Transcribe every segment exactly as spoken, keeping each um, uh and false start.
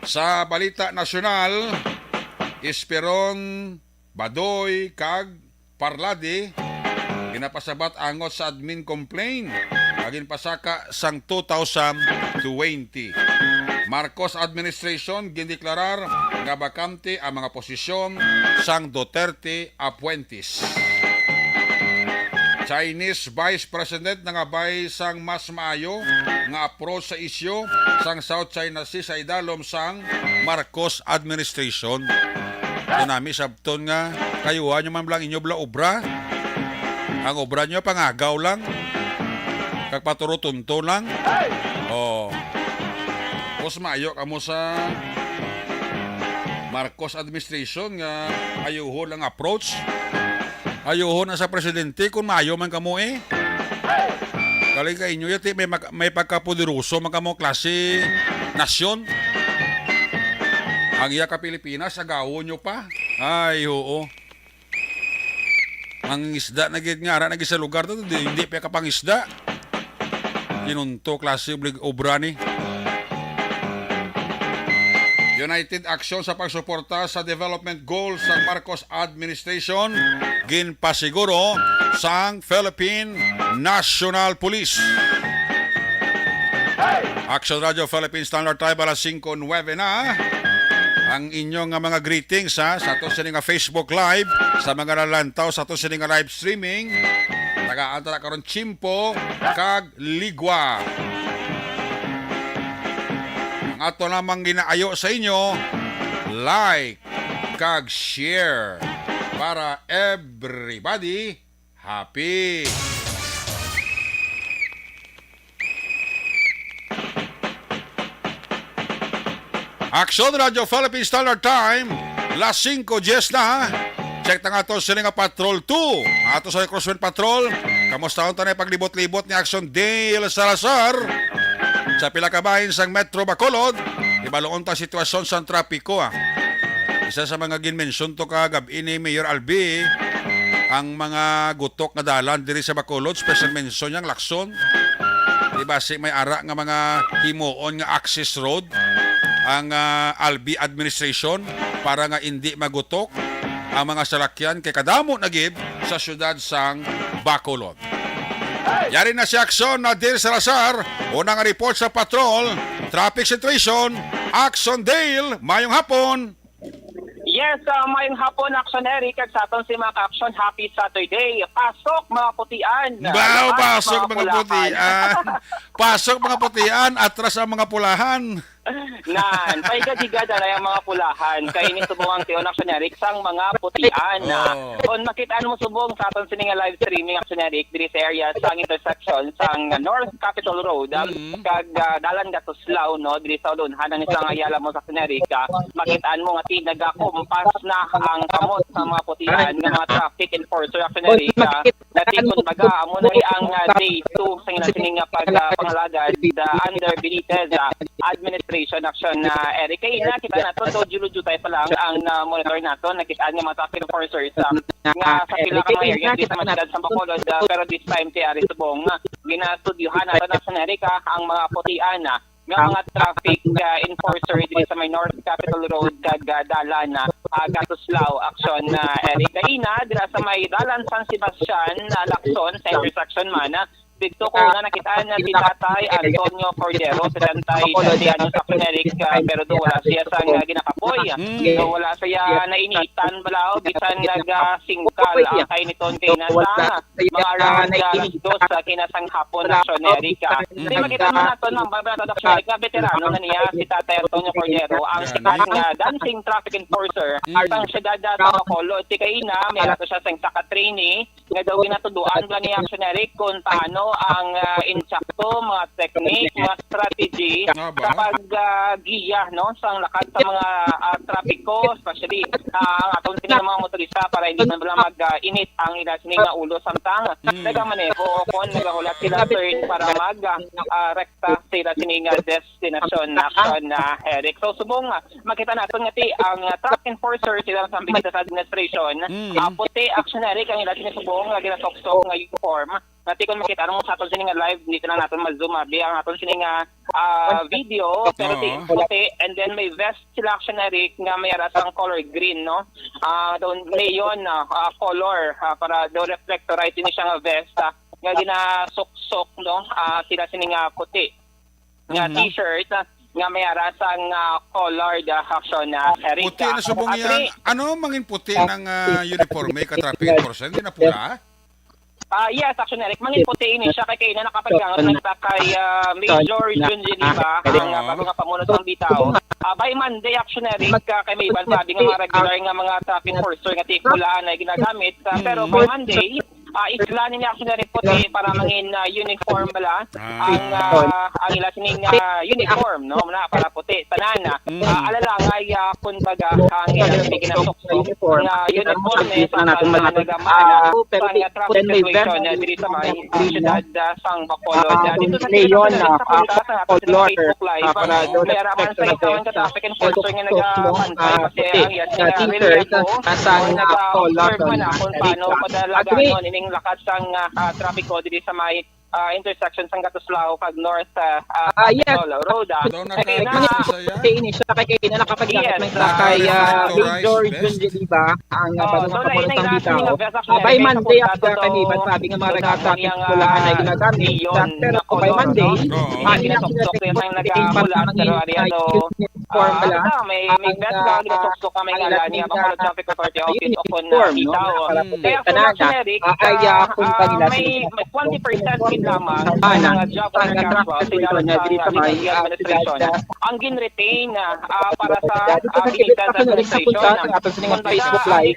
Sa balita nasyonal, Esperon, Badoy, kag Parlade ginapasabat angot sa admin complaint nga ginpasaka sang two thousand twenty. Marcos administration gindeklarar nga bakante ang mga posisyon sang Duterte appointees. Chinese Vice President nangabay sang mas maayo nga approach sa isyu sang South China Sea sa idalom sang Marcos administration. Ito nami sabton nga kayuhan nyo man lang inyo bala obra. Ang obra nyo pangagaw lang. Kag paturutunto lang. Oh. Tapos maayo kamo sa Marcos administration nga ayuhon ang approach. Ayuhon na sa presidente kung maayo man kamo eh. Galing ka inyo yati, may, mag- may pagkapoderoso man kamo klase nasyon. Ang iya ka Pilipinas, agawon nyo pa. Ay, oo. Ang isda na gid nga ara na gid sa lugar to, di, hindi pa kapangisda. Kinunto klase oblig obra ni. United Action sa pagsuporta sa development goals sa Marcos administration, ginpasiguro sang Philippine National Police. Action Radio Philippine Standard Time, alas singko nuwebe na. Ang inyo nga mga greetings, ha, sa ato sini nga Facebook Live, sa mga nalantaw sa ato sini nga live streaming. Tagaan ta na karon tiyempo kag ligwa. Ang ato namang ginaayo sa inyo, like kag share para everybody happy. Action Radio Philippine Standard Time, las singko diez na. Check ta nga ato sini nga Patrol two. Ato sa Crosswind Patrol. Kamusta ang tanay paglibot-libot ni Action Dale Salazar? Sa pila ka bahin sang Metro Bacolod, ibaluon ta sitwasyon sang trapiko, ah. Isa sa mga ginmensyon to ka gab-i ni Mayor Albi, ang mga gutok nga dalan diri sa Bacolod, special mention yang Lacson. Di basi may ara nga mga himuon nga access road ang, ah, Albi administration para nga indi magutok ang mga salakyan kay kadamo na gid sa siyudad sang Bacolod. Yari na si Action Nadir Salazar, unang report sa patrol, traffic situation, Action Dale, mayong hapon. Yes, ah, mayong hapon, Action Eric, kag sa aton si mga ka-action, happy Saturday. Pasok, mga putian. Wow, Labas, pasok, mga mga pulahan. Putian. Pasok, mga putian, atras ang mga pulahan. Nan, paigad-igad na ang mga pulahan. Kay ini subong ang tion, Action Eric, sang mga putian. Oh. Kung makita mo subong sa aton sini nga live streaming, Action Eric, diri sa area sang intersection sang North Capitol Road, ah, Mm. kag, ah, dalan Gatuslao, no, diri sa ulunhan ang isang Ayala mo sa Action Eric, ah, makita mo nga ti nagakumpas na ang kamot sa mga putian nga mga traffic enforcer, Action Eric, ah, Dati, kumbaga, amo na ni ang, ah, day two sa ila sini nga pag, ah, pangalagad, ah, under Benitez, ah, administration, Action, ah, Eric. Kay nakita nato, so, Julu Jutay pa lang ang, ah, monitor nato. Nakita nga mga traffic enforcers, ah, nga sa pila ka mga area dito sa mga siyudad sa Bacolod, ah, pero this time, ti ari subong, ah, ginastudyuhan nato na sa Eric, ah, ang mga putian, ah, nga mga traffic, ah, enforcer diri sa may North Capitol Road kag, ah, dalan na, ah, Gatuslao, Action, ah, Eric. Kaina, dira sa may dalan San Sebastian, ah, Lacson, sa intersection man, ah, dito ko na nakita na si Tatay Antonio Cordero, setenta y siete anyos, Action Eric, ah, pero do wala siya sa, ah, ginakapoy. Mm. Do wala siya nainitan, balaw, bisan nag, ah, singkal ang kainiton kay nasa mga around, ah, alas dos, ah, kinasanghapon, Action Eric. Di makita mo nato, ma'am, Barbara, Action Eric, nga veterano na niya si Tatay Antonio Cordero, ang sikat nga dancing traffic enforcer Mm. sang siyudad, ah, sa Bacolod. Ti kaina, may ato siya sa isa ka trainee, nga daw ginatuduan ba ni Action Eric kung paano ang, ah, insakto, mga technique, mga strategy Nga ba? sa pag, ah, giya, no, sang lakad sa mga, ah, trapiko, especially, ah, ang atong sini nga mga motorista para hindi man bala mag, ah, init ang ila sini nga ulo samtang Mm. nagamaneho o kung nagahulat sila, turn para mag, ah, ah, rekta sa ila sini nga destinasyon, Action, ah, Eric. So, subong, ah, makita naton nga ti ang, ah, traffic enforcer sila sa Ambigita sa administration, Mm. ah, puti, Action Eric, ang ila sini subong nga ginasuksok nga uniform. Dati kung makita mo sa aton sini nga live, dito lang natin ma-zoom, abi, ang aton sini nga, ah, video, pero ti-, Oo. puti, and then may vest sila, Action Eric, nga may ara sang color green, no? Ah, daw neon, ah, ah, color, ah, para daw reflectorize ini siya nga vest, ah, nga ginasuksok, no? Ah, sila sini nga puti nga Mhm. T-shirt, ah, nga may ara sang, ah, colored, ah, Action, ah, Eric, Puti ah. na subong At yan. Ano mangin puti ng, ah, uniforme ka traffic enforcer? Hindi na pula? Ah, yes, Action Eric, mangin puti ini siya kay kaina nakapagkangat na kita kay, ah, Major Jun Giniba, ang, ah, bago nga pamuno sang Bitaw. Ah, by Monday, Action Eric, ah, kay may iban pa abi nga mga regular nga mga traffic enforcer nga ti-pulaan na ginagamit. Ah, pero by Monday, ah, isla nila, Action Eric, puti para mangin, ah, uniform bala ang, ah, ang ila sining, ah, uniform, no? Muna para puti, tanan, ah. Mm. Ah, alalangay, ah, kumbaga, ang ila sining ginasukso nga uniforme sa mga nagamana sa nga traffic situation, ah, diri sa may, ah, siyudad, ah, sang Bacolod. Ah, dito sa Leon, sa ah, sa ato sa Facebook Live, ah, may araman sa isa ka traffic enforcer nga nagabantay kasi ang iya sining relievo, ah, nag-observe man, ah, kung paano padalaganon ining lakat sang, ah, ah, trapiko diri sa may ah, intersection sang Katuslao kag North, ah, ah, Ah, yes. Capitol Road, ah. Daw Kay na, naka-, sa iya? Kay ini siya, kay ini nakapagdakit Yes, man sa ah, kay, ah, Reflectorize Major vest? Jun Giniba, ang, ah, Oh, bago so, nga lain kapuno na sang yung Bitaw. Nasa Ah, by Monday, ang pagkakaliban, sabi nga mga nagkakapit, wala na ginagamit. Pero kung by Monday, ah, ginasuktok yung mga nagahulat, pero ari ato, ah, may, may best na ginasuktok kami nga lang niya, Bacolod Traffic Authority Office o kon, ah, Bitaw. Kaya kung generic, ah, ah, may, may twenty percent gid lamang ang mga job worker nga sila sa, ah, administration ang gin-retain, ah, ah, para sa, ah, Binitas administration. Kumbaga,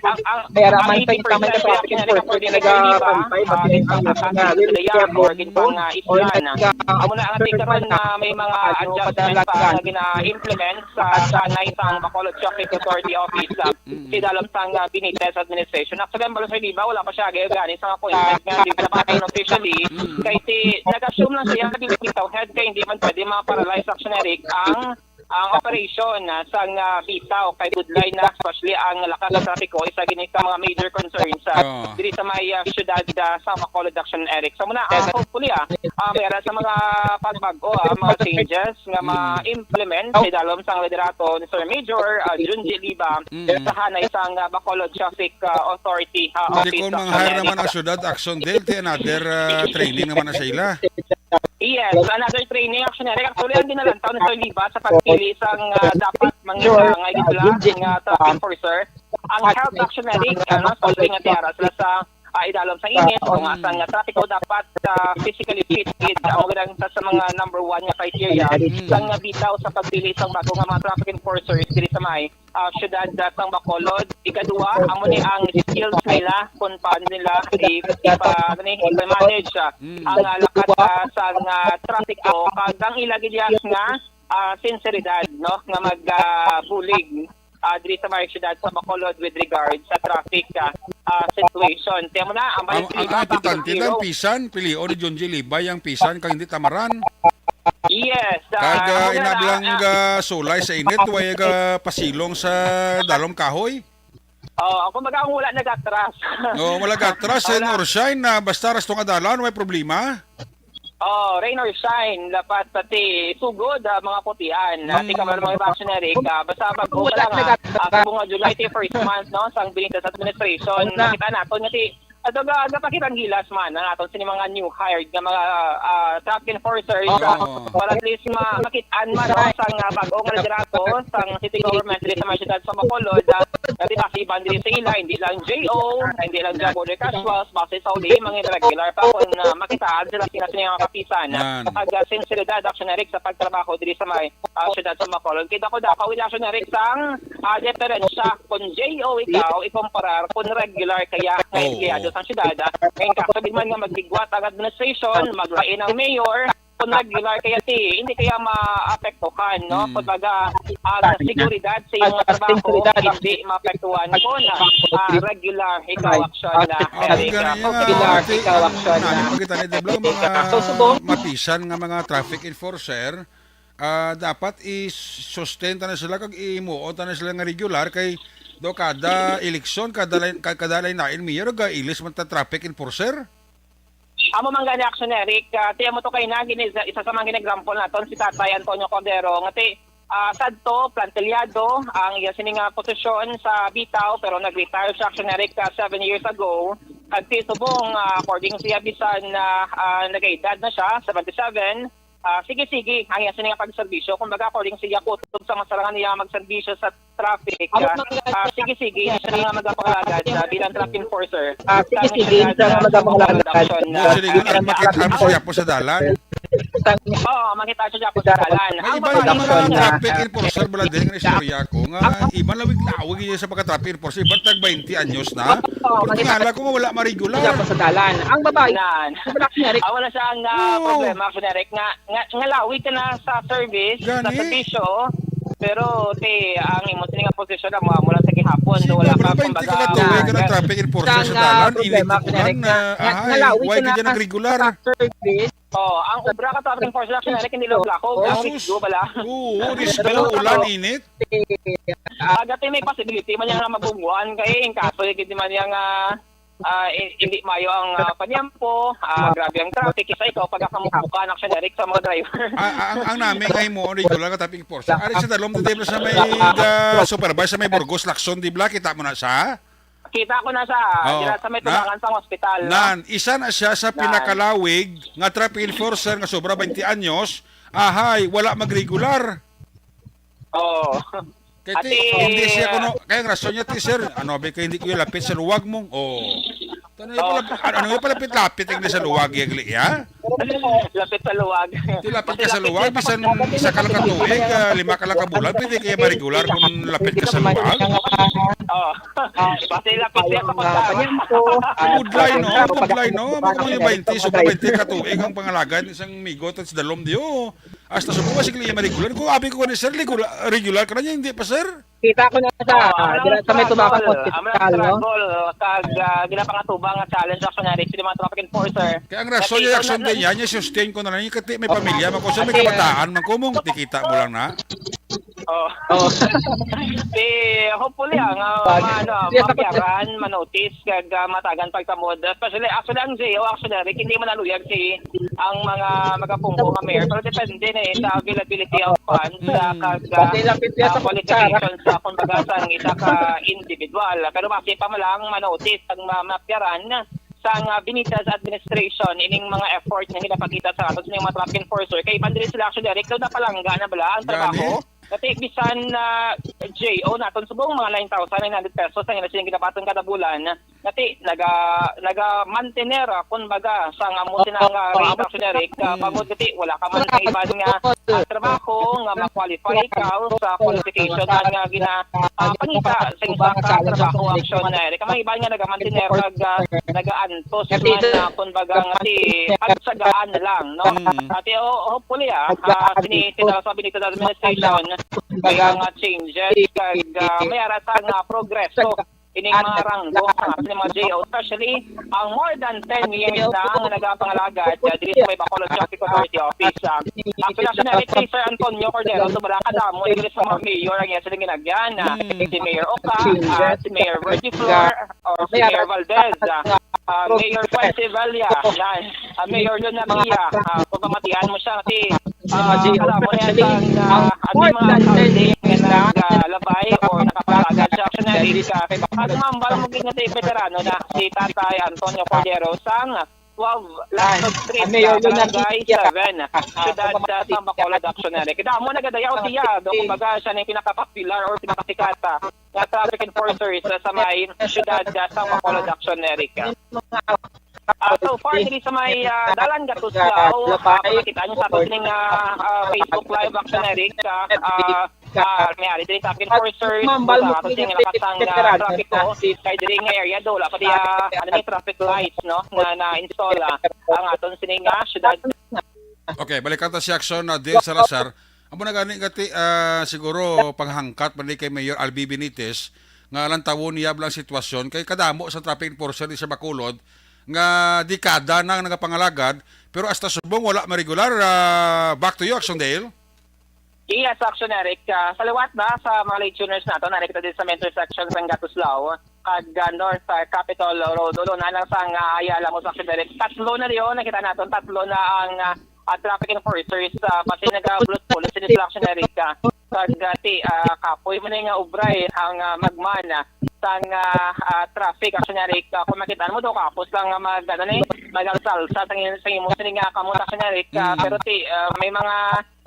ang, ang, ang eighty percent reaction na according kay Giniba, ah, is ang pagkakapit sa dayag or gid pang, ah, islan. Amo na ang ating karon na may mga adjustment pa nga gina-implement sa sanay sang Bacolod Traffic Authority Office, ah, si dalom sang, ah, Benitez administration. Actually, ang Bacolod, di ba, wala pa siya agay gani sa appointment nga di pa pa officially. Kay ti, nag-assume lang siya nga di bitaw head kay hindi man pwede ma-paralyze, Action Eric, ang, ang operation, ah, sang, ah, bitaw kay budlay na, especially ang lakas sa trapiko, isa gini sa mga major concerns, ah, Oo. diri sa may, ah, syudad, ah, sa Bacolod, Action Eric. So muna, ah, hopefully, ah, ah, may ara sa mga pagbag-o, ah, mga changes nga Mm. ma-implement sa idalom sang liderato ni Sir Major, ah, Jun G. Liba, Mm. sa hanay sang, ah, Bacolod Traffic, ah, Authority, ah, Hindi office ko sa mang-hire America. Naman ang syudad, Action Dale, ti another, ah, training naman na sa ila. Yes, another training, Action Eric. Actually, ang ginalantaw ni Sir Liba sa pagpili sang, ah, dapat mangita nga gibla nga traffic enforcer, ang health, Action Eric, ano, sa tuwing nga tiara sila sa ah, idalom sa init, o nga sang, ah, trapiko, dapat, ah, physically fit gid. Amo gid ang isa sa mga number one nga criteria Mm. sang, ah, bitaw sa pagpili sang bago nga mga traffic enforcers diri sa may, ah, syudad, ah, sang Bacolod. Ikaduha, amo ni ang skills nila kung paano nila i-, ipa-, ano ni, i-manage, ah, Mm. ang, ah, lakat, ah, sang, ah, trapiko. Kag ang ila gid nga, ah, sinseridad, no, nga mag, ah, bulig ah, diri sa may siyudad sa Bacolod with regard sa traffic, ah, ah, situation. Kaya mo na, ang Ang, ang, ang importante lang, pisan, pilion ni Junji Libay ang pisan kag hindi tamaran. Yes, ah, Kag, ah, amo na inaglang, ah, ah, sulay sa init, way ga pasilong sa dalom kahoy. Oh, ako mag-, ang wala nagatras. No, wala gatras, rain or shine na, basta ras to nga dalan, may problema. Oh, rain or shine, dapat pati sugod, ah, mga putian. Ah, Mm. Tika man mga reactionary ka. Basta pag-, wala nga, ah, sa mga July first month, no, sang Benitez administration, nakita naton nga ti-, ato ga, gapakitang gilas man ang aton sini mga new hired nga mga, ah, traffic enforcers, ah, Oo. para at least ma-, makit-an man, no, sang, ah, bag-o nga liderato sang city government diri sa mga syudad sa Bacolod, ah, dati pa si Ivan diri sa ila, hindi lang J O, hindi lang job order casuals, base sa uli, mga regular pa kung, ah, makitaan sila sila sa mga kapisan. Yan. Pag, ah, sinseridad, Action Eric, sa pagtrabaho diri sa may, ah, syudad sa Bacolod. Kita ko daw, kawil, Action Eric, sang, ah, diferensya kung J O ikaw, ikumparar kung regular kaya nga Oo. empleyado sa syudad, ah. Ngayon, kaso di man nga magbigwat ang administration, maglain ang mayor, kung regular kaya ti, hindi kaya maapektuhan, no? Hmm. Kumbaga, ang seguridad sa iyong trabaho, hindi maapektuhan kung, ah, regular ikaw action na. Ah, Eric, kung ah, ganun nga, regular ate, ikaw ang action nani na. Pagkita ni Debla, mga So, subong. Mapisan nga mga traffic enforcer, ah, dapat i-sustain ta na sila kag imuot ta na sila nga regular kay do kada eleksyon, kada lay-, ka-, kada lain-lain mayor, ga-ilis man ta traffic enforcer. Amo man gani, Action Eric, ah, ti amo to kay na gini, isa sa mga example naton si Tatay Antonio Cordero nga ti, ah, sadto plantelyado ang iya sini nga posisyon sa bitaw, pero nag-retire siya, Action Eric, ah, seven years ago. Kag ti subong, ah, according siya, bisan na, ah, nagaedad na siya, seventy-seven, ah, sige-sige ang iya sini nga pagserbisyo. Kumbaga, according siya, kutob sa masarangan niya magserbisyo sa traffic, ah, ah, sige-sige, siya nga magapangalagad, ah, bilang traffic enforcer. Ah, sige-sige, siya nga magapangalagad. Action, ah, Oh, sige, ang makita mo siya po sa dalan. Oo, makita siya po sa dalan. May Ang iba babae yung mga na traffic enforcer bala din, ang istorya ko, nga iba lawig-lawig yung sa pagka-traffic enforcer, iba tag twenty anyos na. Oo, Pero makita tingala ko nga wala ma-regular. Siya po sa dalan. Ang babae, Nan. Wala siya ang, ah, Oo. problema, Action Eric, nga, nga, nga lawig ka na sa service, sa Gani. serbisyo, pero ti ang imo sini nga posisyon na mula sa gihapon, Sige, wala pero pa, twenty kumbaga, ka ka tuig ka na nag-traffic enforcer sa Ang, ah, dalan, problema, init ko Eric, lang na, nga, nga ahay, nalawig why ka na ka dyan nagregular? sa service. Oh, ang obra ka traffic enforcer, Action Eric, hindi lang ako. Oh, Ang sus. risgo bala. Oo, risgo, Pero ulan, init. Aga ti may possibility man yan nga mabungguan kay in kaso yung di man yan nga ah, i-, hindi mayo ang, ah, panyampo, ah, grabe ang traffic. Isa ikaw, pagkakamukbukan, Action Eric, sa mga driver. Ah, ah, ang, ang nami nga imo, ang regular nga traffic enforcer. Ari sa dalom, di ba, sa may, ah, supervise sa may Burgos, Lacson, di ba, kita mo na sa? Kita ko na sa, Oh, dira sa may na? tubangan sa hospital, no? Nan, isa na siya sa Nan. pinakalawig nga traffic enforcer nga sobra twenty anyos, ahay, wala magregular. Oo. Kay ti, Ate hindi siya kuno, kaya ang rason niya, ti, sir, ano, abi, kay hindi ko yung lapit sa luwag mo. Oh. Ano yung Oh. palapit, ano, ano yung palapit-lapit ang sa luwag, yung li-, ya? Lapit sa luwag. Ti lapit ka sa luwag, bisan sa kalakatuig, ah, lima ka lang ka bulan, pwede kaya ma-regular kung lapit ka sa luwag? Oh. Basta lapit siya sa kutsara. Budlay, no? Budlay, no? Baka mo yung twenty, sobra twenty ka tuig ang pangalagad, isang migo, tas dalom diyo. Hasta subong, sige, ma-regular. Kung abi ko ni sir, regular, regular ka na niya, hindi pa, sir? Kita ko na sa, Oo, ang dira sa may Tubaco struggle, ang Hospital, no? struggle, kag, ah, ginapangatubang nga challenge, Action Eric, sa mga traffic enforcer. Kaya ang rason Kasi niya, ikaw Action na, din yan, niya sustain ko na lang, yung kati may Oo. pamilya, man ko, sir, may Kasi, kabataan, man ko, mong tikita mo lang na. Oh. Oh. Eh, hopefully, ah, nga, Bag-, ma-, ano, siya sa mapyaran, manotis, kag, ah, matagan pagtamod. Especially, actually, ang J O, actually, Rick, hindi man naluyag si ang mga magapungko nga mayor, pero depende na eh sa availability of funds, Mm. ah, kag, ah, Dati lapit siya ah, sa kutsara. qualifications sa, kumbaga, sa isa ka individual. Pero basi pa man lang manotis ang ma-, mapyaran sa nga Benitez administration ining mga effort nga ginapakita sa ato sa mga traffic enforcer. Kay iban diri sila actually, Rick, daw napalangga na bala ang Gani? trabaho. Dati bisan na J O naton subong mga nine thousand nine hundred pesos ang ila silang ginabaton kada bulan. Dati naga, naga-mantener, ah, kumbaga, sa nga mo sina nga rate, actually, Rick, ah, Mm. bangod dati wala ka man sa iban nga, ah, trabaho nga ma-qualify ka sa qualification man nga gina, ah, pangita sa isa ka trabaho, action, eh, Rick. Ang iban nga naga-mantener, naga, naga-antos man, ah, kumbaga, nga ti pagsagaan na lang, no? Mm. Ati, oh, hopefully, ah, ah, sini, sila sa Benitez administration, may mga changes, kag, ah, may ara sa nga progreso ining mga ranggo, ah, sa mga J O, especially ang more than ten years na nga nagapangalagad, ah, diri sa may Bacolod Traffic Authority Office, ah. Actually, actually, na Sir Antonio Cordero, sobra kadamo, ilis sa mga mayor ang iya silang ginagyan, ah. Hmm. Si Mayor Oca, ah, si Mayor Virgie Flor, or si Mayor Valdez, ah, ah, Mayor Juan Sevilla, yan, ah, Mayor Leon Nakia, ah, kung pamatian mo siya, si, ah, kadamo niya sa, ah, at may mga alkalde nga nag, ah, labay or nakapalagad sa action na rin ka. At mambal mo gid nga si veterano na si Tatay Antonio Cordero sang twelve Lacson Street, ah, Barangay seven, siyudad sa Bacolod, action na rin. Kadamo nagadayaw siya, do, kumbaga, siya na yung pinakapopular or pinakasikata nga traffic enforcer sa, sa may siyudad, ah, sa Bacolod, action, Eric. Ah, so far, diri sa may, ah, Dalan Gatuslao, ah, kung nakita niyo sa ato sining, ah, ah, Facebook Live, action, Eric, ah, ah, ah, may ari diri traffic enforcers, sa ato sining lakas ang, ah, trafiko, kay diri nga area, do, wala pa di, ah, ano ni, traffic lights, no, nga na-install, ah, ang aton sining, ah, siyudad. Okay, balikan ta si Action, ah, Dale Salazar. Amo na gani gati, ah, siguro panghangkat man ni kay Mayor Albi Benitez nga lantawon niya bala ang sitwasyon kay kadamo sa traffic enforcer di sa Bacolod nga dekada na ang nagapangalagad, pero hasta subong wala maregular. Ah, back to you, Action Dale. Yes, Action Eric. Ah, sa liwat na sa mga late tuners nato, nari kita din sa may intersection sa Gatuslao. kag, ah, North, ah, Capitol Road. Ulo na lang sang, ah, Ayala mo sa Action Direct. Tatlo na diyon, nakita naton, tatlo na ang, ah, ah, traffic enforcers, ah, pati nag-block police sila, Action Direct, ah. Kag, ah, ti, ah, kapoy man nga ubra, eh, ang, ah, magman, ah, sang, ah, ah, traffic, Action Direct. Ah, kung makita mo daw, kapos lang nga mag, ano ni, mag-alsa-alsa sang, sang imo sini nga kamot, Action Direct. Ah, Mm. pero ti, ah, may mga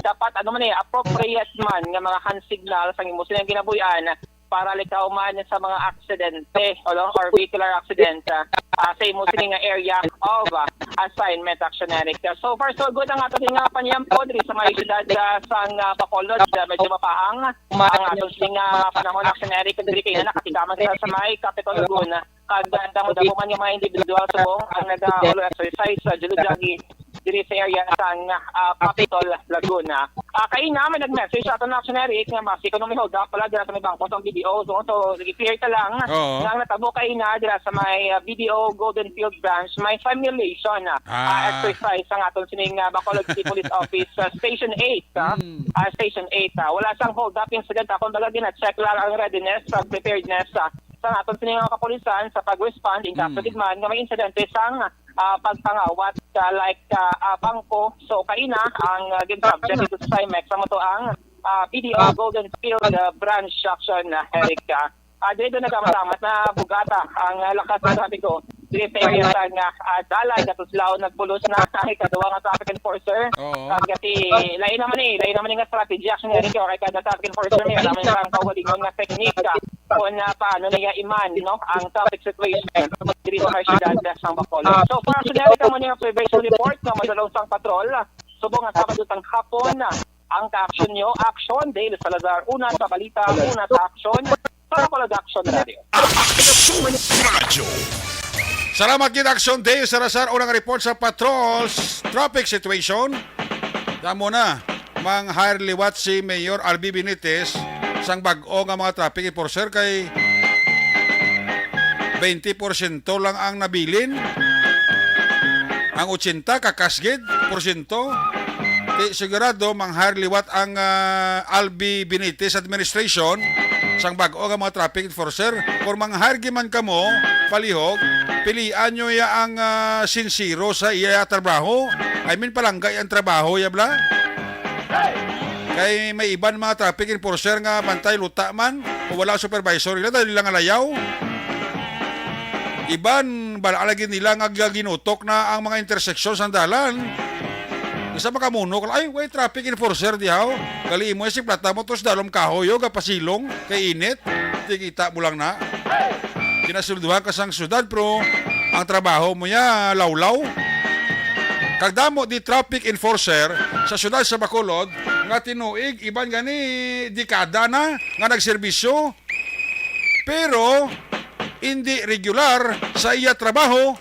dapat, ano man, eh, appropriate man nga mga hand signal sang imo sini ginabuy-an para likaw man sa mga aksidente, ano, or vehicular accident, ah, ah, sa imo sini nga area of, ah, assignment, Action Direct. So far, so good ang ato nga paniyampo diri sa may siyudad, ah, sang, ah, Bacolod. Ah, medyo mapahang ang ato sini nga panahon, Action Direct, kag diri kay na nakatikaman kita sa may Capitol Laguna. Kag, ah, damo-damo man nga mga individual subong ang nag-, ah, exercise sa Julu Jogging diri sa area sang, ah, Capitol Laguna. Ah, kaina may nag-message sa aton, Action Direct, nga basi kuno may hold up pala dira sa may bangko sa B D O. So, so, i-clear ta lang Oo. nga ang natabo kaina dira sa may, ah, B D O Golden Field Branch, may simulation, ah, ah, Ah. exercise ang aton sining, ah, Bacolod City Police Office, ah, Station eight, ah. Mm. Ah, Station eight, ah. Wala sang hold up incident, ah. Kumbaga, gina-check lang ang readiness, ang preparedness, ah, sa aton sining mga kapulisan sa pag-respond in case Mm. gid man nga may insidente sang, ah, pagpangawat sa, like, ah, ah, bangko. So, kaina ang, ah, gin-subject dito sa Simex, amo to ang, ah, B D O Golden Field, ah, Branch Action, ah, Eric, ah. Ah, diri doon nagkamasamat na bugata ang, ah, lakas ng trapiko. Diri sa area sa nga, ah, dalan, katuslaw, nagpulos na ang ikaduha nga traffic enforcer. Oo. Ah, kasi, lain naman eh, lain naman nga strategy, Action Eric, o kay kada traffic enforcer, may alam niya ang kaugalingon nga technique, ah, kung, ah, paano niya iman, no, ang traffic situation diri sa may siyudad sa Bacolod. So, far, Action Eric, amo ni nga previous report nga madulong sang patrol, subong nga Sabado sang hapon, ang ka-action nyo, Action, Dale Salazar, una sa balita, una sa action, para pala sa Action Radio. Action Radio. Salamat gid, Action Dale Salazar. Unang report sa patrols, traffic situation. Damo na. Mang-hire liwat si Mayor Albi Benitez sang bag-o nga mga traffic enforcer kay twenty porsyento lang ang nabilin. Ang ochenta, kakas gid, porsyento. Ti sigurado, mang-hire liwat ang, ah, Albi Benitez administration sang bag-o nga mga traffic enforcer. Kung mang-hire gid man kamo, palihog, pilian nyo ya ang, ah, sinsero sa iya trabaho. I mean, palangga ang trabaho, ya bala. Kay may iban mga traffic enforcer nga bantay luta man o wala ang supervisor nila dahil nila nga layaw. Iban, bala lagi nila nga ginutok na ang mga interseksyon sa dalan. Isa makamunok, "Ay, way traffic enforcer dihaw. Gali mo si plata mo, tos dalom kahoy, oh, gapasilong, kay init." Di kita mo lang na. Ginasulduhan ka sang syudad, pero ang trabaho mo ya, lawlaw. Kag damo di traffic enforcer sa syudad sa Bacolod nga tinuig, iban gani dekada na nga nagserbisyo, pero indi regular sa iya trabaho.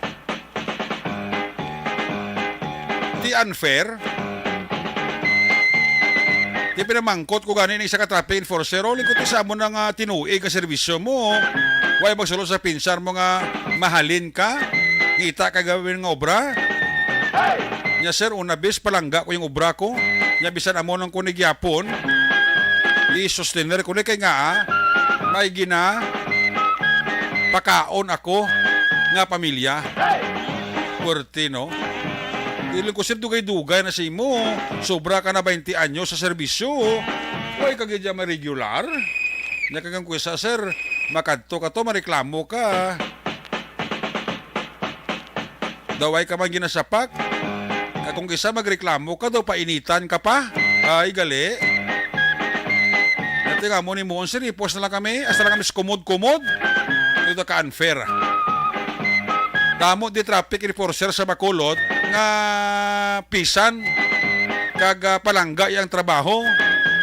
Di unfair. Di pinamangkot ko gani ning isa ka traffic enforcer, "O, lingkod sa amo na nga tinuig nga serbisyo mo, way magsulod sa pinsar mo nga mahalin ka, ngita ka gawin nga obra?" Nya, "Sir, una bis palangga ko yung obra ko. Nya, bisan amo lang ko ni gyapon, i-sustainer ko ni kay nga, ah, may gina pakaon ako nga pamilya." Puwerte, no? Dili ko, sir, dugay-dugay na sa imo. Sobra ka na twenty anyo sa serbisyo. Way ka gid dyan ma-regular. Nya kag ang kuwisa, sir, makadto ka to, mareklamo ka. Daw ay ka man ginasapak. Kag kung isa magreklamo ka, daw painitan ka pa. Ay, gali. Dati nga mo ni Muon, sir, ipos na lang kami. Hasta lang kami sa kumod-kumod. Ito ka unfair. Damo di traffic enforcer sa Bacolod nga pisan kag, ah, palangga yang trabaho.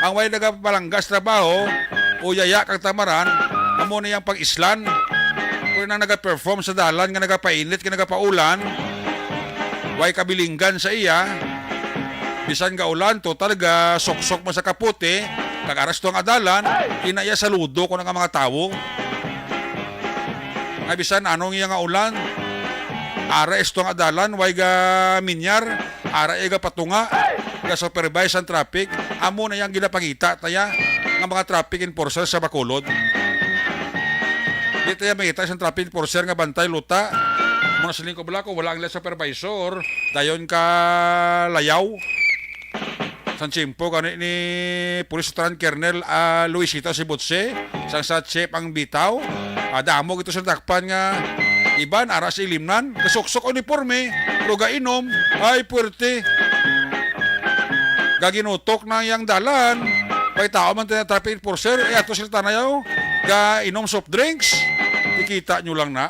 Ang way nagapalangga sa trabaho, uyaya kag tamaran, amo na yang pag-islan. Kung nang nagaperform sa dalan nga nagapainit, nga nagapaulan, way kabilinggan sa iya. Bisan ga ulan, total ga suksok mo sa kapote, kag aras to nga dalan, ina iya saludo ko na nga mga tawo. Nga bisan anong iya nga ulan, ara isto nga dalan, way ga minyar, ara iya ga patunga, ga supervise ang traffic, amo na yang ginapangita taya nga mga traffic enforcer sa Bacolod. Di tayo makita sa traffic enforcer nga bantay luta. Muna siling ko bala kung wala ang light supervisor, dayon ka layaw. Sang tiyempo gani ni Police Lieutenant Colonel, ah, Luisito Sibutse, sang sa Chief ang bitaw, ah, damo gito sa dakpan nga iban ara sa ilimnan, kasuksok uniforme, pero gainom, ay puwerte. Gaginutok na yang dalan, pay tao man tayo traffic enforcer, eh ato sila tanayaw, gainom soft drinks, ikita nyo lang na.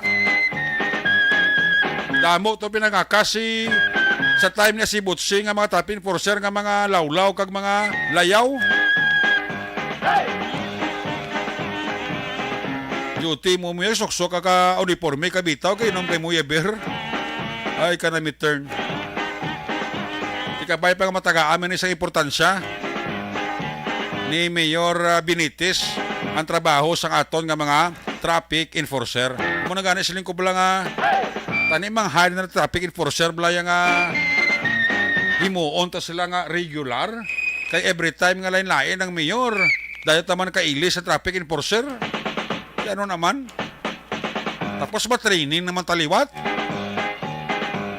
Damo to pinangakasi sa time niya si Butsi nga mga traffic enforcer nga mga lawlaw kag mga layaw. Duty mo mo suksok ka ka uniforme ka bitaw kay inom kay mo yeber. Ay ka na midterm. Ikabay pa nga matagaan man ni sa importansya ni Mayor, ah, Benitez ang trabaho sang aton nga mga traffic enforcer. Muna gani siling ko bala nga tani mang hire na traffic enforcer bala yang, ah, himuon ta sila nga regular kay every time nga lain-lain ang mayor, dayo ta man kaili sa traffic enforcer. Kaya ano naman? Tapos ba training naman taliwat?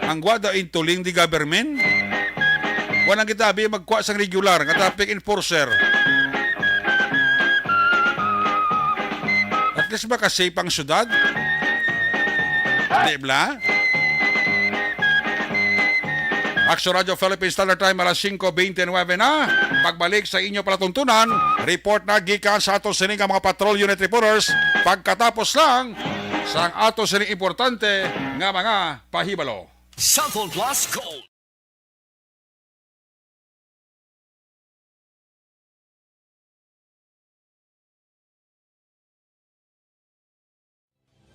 Ang gwa daw intuling di government? Walang kita abi magkuha sang regular nga traffic enforcer. At least makasafe ang syudad. Di bla? Action Radio Philippines Standard Time, alas singko bente nuebe na. Pagbalik sa inyo palatuntunan, report na gikan sa ato sini nga mga patrol unit reporters. Pagkatapos lang sang ato sini importante nga mga pahibalo. Cellphone Plus Gold.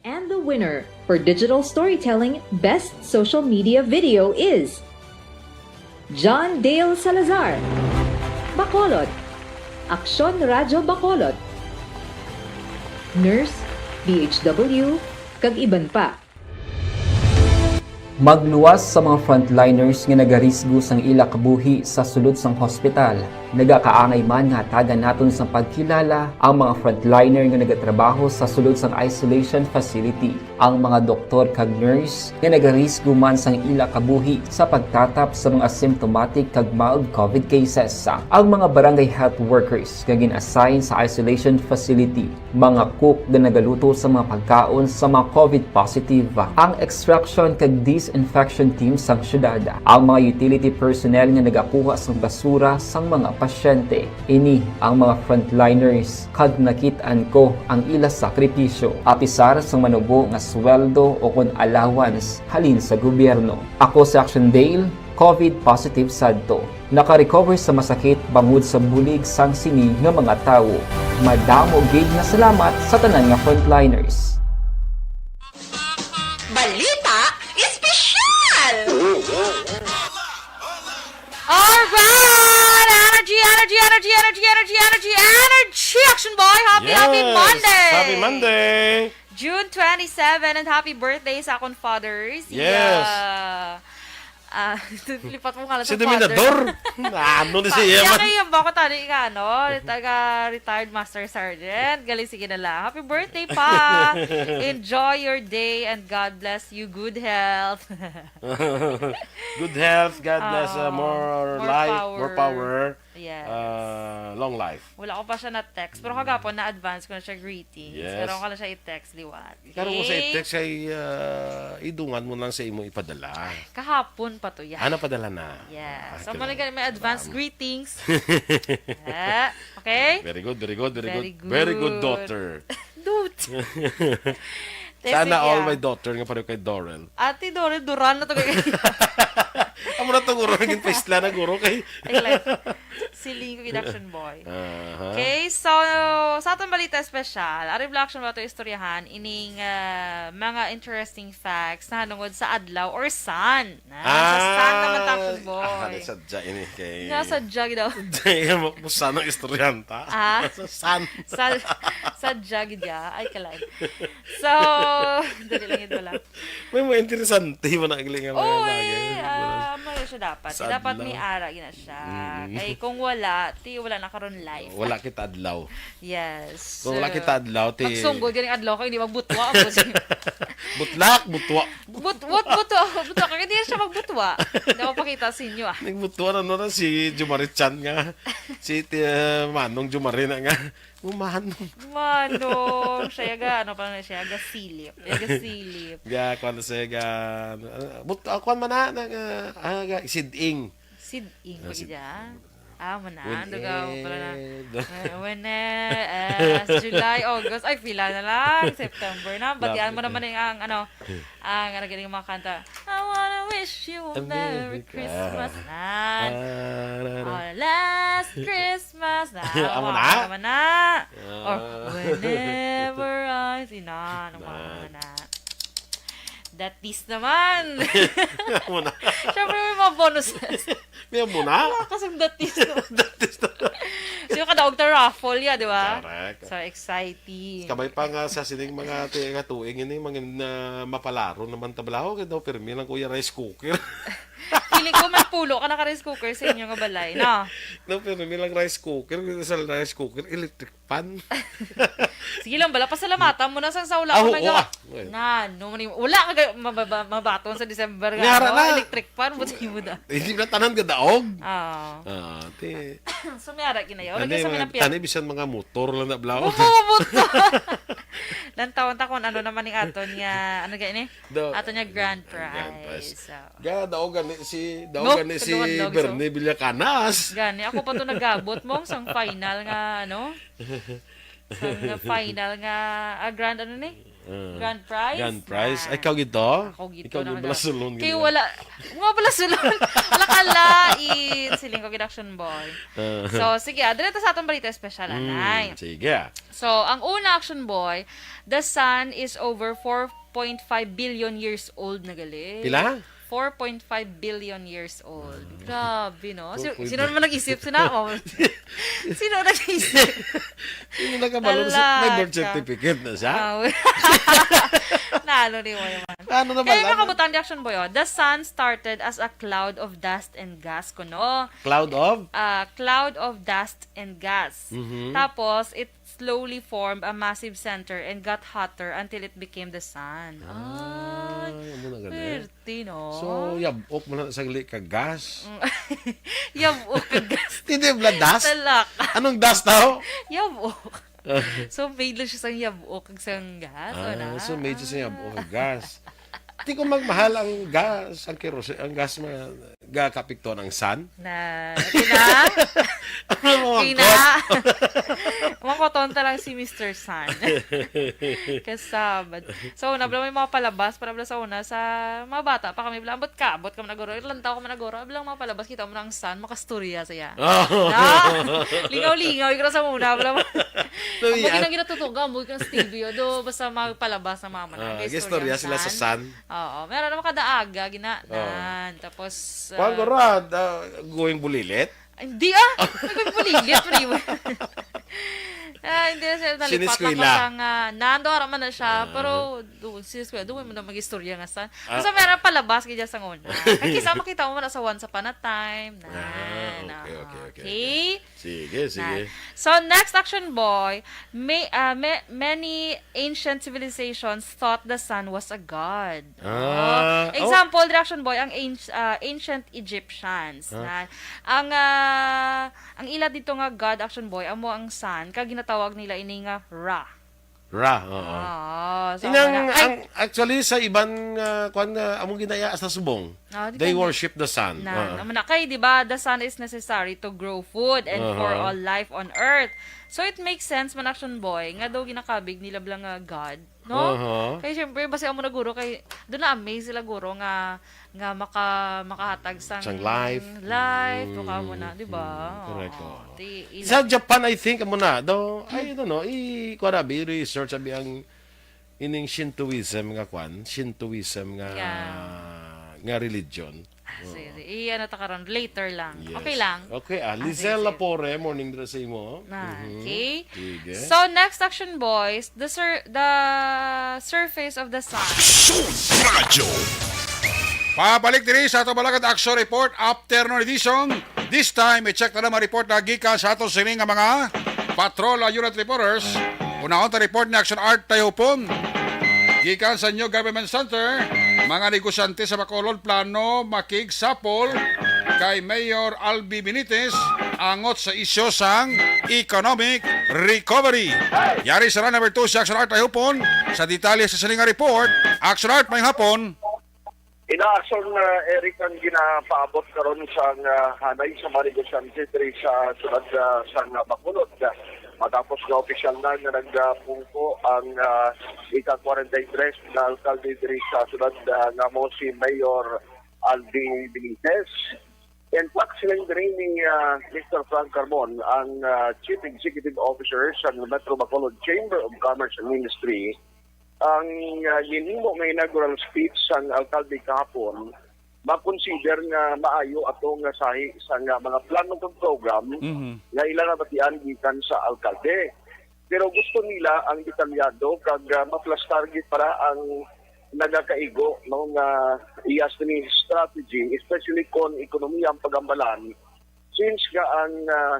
And the winner for digital storytelling best social media video is John Dale Salazar, Bacolod, Aksyon Radyo Bacolod, Nurse, B H W, kag iban pa. Magluwas sa mga frontliners nga nagarisgo sang ila kabuhi sa sulod sang hospital. Nagakaangay man nga hatagan naton sang pagkilala ang mga frontliner nga nagatrabaho sa sulod sang isolation facility, ang mga doktor kag nurse nga nagarisgo man sang ila kabuhi sa pagtatap sa mga asymptomatic kag mild covid cases, ang mga barangay health workers nga gin-assign sa isolation facility, mga cook nga nagaluto sa mga pagkaon sa mga covid positive, ang extraction kag disinfection team sang syudad, ang mga utility personnel nga nagakuha sang basura sang mga pasyente. Ini ang mga frontliners kag nakit-an ko ang ila sakripisyo, apisar sang manubo nga sweldo o kon allowance halin sa gobyerno. Ako si Action Dale, covid positive sadto. Naka-recover sa masakit bangod sa bulig sang sini nga mga tawo. Madamo gid nga salamat sa tanan nga frontliners. Balita Espesyal! Alright! Energy, energy, energy, energy, energy, energy, energy! Action Boy, happy, happy Yes! Monday! Happy Monday! June twenty-seven, and happy birthday sa akon fathers. Yes. Yeah. Ah, lipat mo nga lang Si sa father. Dominador? Ano ni Pa- siya iya man? Kaya yung bako tani ka, ano, taga retired master sergeant. Galing, sige na lang. Happy birthday, Pa! Enjoy your day and God bless you. Good health. Good health, God bless, uh, Ah, more more life, more power. power, Yes. uh, long life. Wala ko pa siya na-text, pero kagapon na-advance ko na siya greetings. Yes. Pero ako lang siya i-text liwat. Karon ko sa Okay? i-text kay, ah, idungan mo lang sa imo ipadala. Kahapon pa to yan. Ah, napadala na. Yes. Ah, So, kailangan. mali ka, may advance Ram. greetings. Ah, okay? Very good, very good, very Very good. Very good good. daughter. Dude. Sana Tessie all Dia. my daughter nga pareho kay Dorel. Ate Dorel, Duran na to kay Amo na to, guro, naging paisla na, guro, kay Ay, like, si Lingo Production Boy. Aha. Okay, so, sa atong balita espesyal, ari vlog siya ba ito istoryahan, ining, ah, mga interesting facts na hanungod sa adlaw or sun. Ah, sa sun naman, Action Boy. Ah, di sadya ini kay Nga sadya gid daw. Sadya, mo, mo sana ang istoryahan ta. Ah? Sa sun. Sa, sadya gid ya. Ay, kalay. So, dali lang yun wala. May mga interesante mo na ang nga mga Oh, bagay. eh, ah, may siya dapat. Sa Dapat adlaw. may ara gina siya. Mm. Kay kung wala, ti wala na karon life. Wala kita adlaw. Yes. Kung wala So, kita adlaw, ti Magsunggol ganing adlaw kay hindi magbutwa ako. Butlak, butwa. But, but, but, but, but, hindi siya magbutwa. Hindi ako pakita sa inyo, ah. Nagbutwa na, no, na si Jumari Chan nga. Si, ti, uh, Manong Jumari na nga. Oh, Manong. Manong. Siya ga, ano pa na siya? Ga silip. Ga silip. Ga, kwan na siya, ga, uh, but, uh, kwan man na, na, uh, ah, ga, siding. Siding Ah, pa sid- gid, ah. Ah, mo na. When Dugaw pala na. ed. Ah, when, eh, ah, July, August. Ay, pila na lang. September na. Batiin mo Lapit naman na. yung, ang, ano, ang, ano, galing mga kanta. I wanna wish you a A Merry Merry Christmas Christmas. na. Ah, na, na. Our last Christmas na. Amo Amo na? naman na. Or Ah. whenever I see na, ano Na. naman na. Datis naman. Amo na. Siyempre, may mga bonuses. May amo na? Wala kasing datis, no? Datis na. Sino ka daog ta raffle, ya, di ba? Correct. So exciting. Kabay pa nga sa sining mga ti-, nga tuig ini, mga na mapalaro naman tablaho, kay daw pirmi lang kuya rice cooker. Feeling ko, may pulo ka naka rice cooker sa inyo nga balay, no? No, pirmi lang rice cooker, kay sa rice cooker, electric pan. Sige lang, bala, pasalamatan mo na sang sa wala Ah, ka oo, may gawa. ah. Well. Na, no, mani-, wala ka ga-, mababa-, mabaton sa December nga, May ara no? na. Electric fan, buti mo da. Hindi na tanan gadaog. Ah. Ah, ti. So, may ara ginayaw. Lagi Ani, sa mga, mga pia- ani, bisan mga motor lang na blaw. Mga motor. Lantawon ta kung ano naman ning aton nga, ano gani? Do-, Aton nga grand grand prize. prize. So. Ga, daog gani si, daog No, gani si taluhan, daog, so. Bernie Villacanas. Gani, ako pa to nagabot mo sang final nga, ano? Sang final nga, ah, grand, ano ni? Ah, Grand prize? grand prize. Na. Ay, ikaw gid to? Ako gid Ikaw to gid, nang balasulon gid Kay na. wala, mga balasulon. Wala ka lain. Siling ko gid, Action Boy. Ah. So, sige, ah, dali ta sa atong balita espesyal, Mm, anay. sige. So, ang una, Action Boy, the sun is over four point five billion years old na gali. Pila? Four point five billion years old. Ah. Grabe, no? Si-, Four point five. sino naman nag-isip? Sino ako? Sino nag-isip? Sino nagkabalo? May Talaga. birth certificate na siya? Ah, we- Nalo ni mo naman. Ano na Kaya pala? Mga kabutang di Action Boy, oh, the sun started as a cloud of dust and gas, kuno. Cloud of? Ah, cloud of dust and gas. Mhm. Tapos, it slowly formed a massive center and got hotter until it became the sun. Ah, Ay, amo na gani. Pwerte, no? So, yab-ok mo na sa gali ka gas. Mm. Yab-ok ka gas. Hindi, bla, dust? Talak. Anong dust tao? Yab-ok. So, made lang siya sang yab-ok kag sang gas, Ah, wala? so made siya sang yab-ok kag gas. Di ko magmahal ang gas, ang kerosene, ang gas ma-, gakapiktuhan ang sun. Na, okay na? Ano mo ang Okay na? kot? Makoton ta lang si Mister Sun. Kasabad. So, una, bala may mga palabas, para bala sa una, sa mga bata pa kami, bala, ambot ka, ambot ka managuro, ilang taon ka managuro, bala mga palabas, kita mo na ang sun, makastorya siya. Oh. Na, lingaw-lingaw, ikaw sa una, bala. Sabi, Ambot ah, ginang ginatutuga, ambot ka sa T V, do, basta magpalabas sa mama na, Ah, may istorya istorya ang sila sa sun. sun. Oo, meron naman kada aga, gina-, Oo. nan. Tapos, Kuwan ah, ko ra, ah, going bulilit? Hindi, ah! Naging bulilit, pre. Ah, hindi na siya nalipat Sineskwela. ako sa nga, nando, ara man na siya, Ah. pero, do, sineskwela, doon mo na mag-istorya nga sa, Ah. basta meron palabas, kaya sa una. Kaya kisa makita mo na sa Once Upon a Time, na, Ah, na, okay, okay, okay, okay. okay. Sige, Na. sige. So, next, Action Boy, may, ah, may, many ancient civilizations thought the sun was a god. Ah, Oh. oh. Example, Action Boy, ang anci-, ah, ancient Egyptians. Ah. Na, ang, ah, ang ila dito nga god, Action Boy, amo ang sun, kag ginatawag nila ini nga Ra. Ra, oo. Oo, so, Inang, wala. Ay! ang, actually, sa iban nga, kwan nga, among ginaya sa subong, Oh, di they ka ni-, worship the sun. Na, Oo. naman na. Kay, di ba, the sun is necessary to grow food and for Uh-huh. all life on earth. So, it makes sense man, Action Boy, nga daw ginakabig nila bala nga God, no? Uh-huh. Kay, syempre, basi amo na guro, kay, doon na-amaze sila, guro, nga, nga maka-, makahatag sang Sang life. life, o kamo na, Mm, di ba? mm, correct, Oo. oo. Ti-, ila- Sa Japan, I think, amo na, daw, I don't know, i-, kuha na, i-research, abi, ang ining Shintoism nga kwan, Shintoism nga, Yeah. nga religion. Ah, Oo. sige, sige. I-ano ta karon, later lang. Yes. Okay lang? Okay, ah, Ah, Lizelle sige, sige. Lapore, morning dira sa imo. Na, Mhm. okay. Sige. So, next, Action Boys, the sur-, the surface of the sun. Action Radio. Pabalik diri sa ato Balagad Action Report, afternoon edition. This time, i-check na naman report na gikan sa ato sini nga mga patrol unit reporters. Unahon ta report ni Action Art Tayupon. Gikan sa New Government Center, mga negosyante sa Bacolod plano makigsapol kay Mayor Albi Benitez angot sa isyu sang economic recovery. Yari sa number two si Action Art Tayupon sa detalye sa sini nga report. Action Art, may hapon. Ina-action, uh, Eric, ang ginapaabot karon sang uh, hanay sa mga negosyante diri sa siyudad uh, sang uh, Bacolod. Matapos nga opisyal na nga nagpungko ang uh, ika-forty-three na alkalde diri sa siyudad uh, nga mo si Mayor Albi Benitez. In fact, siling diri ni uh, Mister Frank Carbon, ang uh, Chief Executive Officer sa Metro Bacolod Chamber of Commerce and Industry, ang uh, ginhimo nga inaugural speech sang alkalde kahapon, makonsider nga maayo ato nga sahi sa nga mga plano kag program Mhm. nga ila nabatian gikan sa alkalde. Pero gusto nila ang detalyado kag uh, maplastar gid para ang nagakaigo no nga iya sini strategy, especially kon ekonomiya ang pagambalan, since nga ang uh,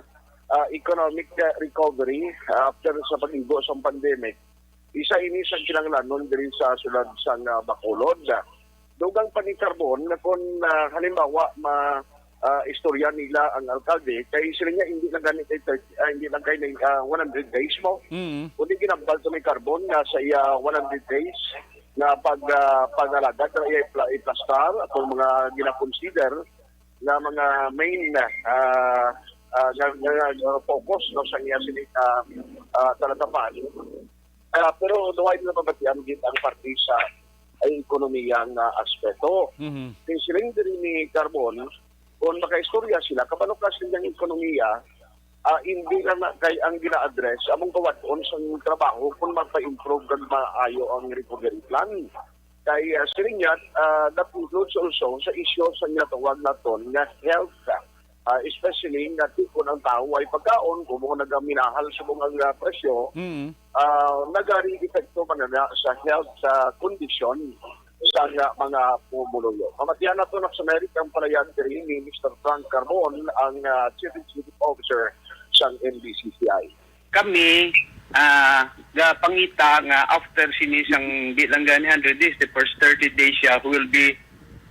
uh, economic uh, recovery uh, after sa pag-igo sa pandemic, isa ini sa kinahanglanon diri sa sulod sang uh, Bacolod. Dugang pa ni Carbon nga kung uh, halimbawa ma uh, istorya nila ang alkalde kay sila niya hindi lang gani kay thirty, uh, hindi lang kay uh, one hundred days mo. Mm. Kundi ginambal sa may Carbon nga sa iya one hundred days nga pag uh, pag-alagad sa iya iplastar atong mga ginakonsider nga mga main uh, uh, nga, nga, nga focus no sa iya sini uh, uh, talatapan. Uh, pero duhay na mabatian gid ang parte sa ay ekonomiya nga aspeto. Mhm. Kay siling diri ni Carbon, kung makaistorya sila, kabalo ka sa ilang ekonomiya, uh, hindi na, na kay ang gina-address among kawad-on sang trabaho kung magpa-improve kag maayo ang recovery plan. Kay uh, siling niya, uh, that includes also sa isyu sa ginatawag naton nga health, uh, especially nga kon ang tawo ay pagkaon, kung mo nagaminahal sa mga uh, presyo, mm. uh, nagari epekto man na sa health sa kondisyon sa nga mga pumuluyo. Mamatian nato na sa Amerika ang palayag diri ni Mister Frank Carbon, ang uh, Chief Executive Officer sang M D C C I. Kami uh, gapangita nga after sini sang di lang gani hundred days, the first thirty days siya will be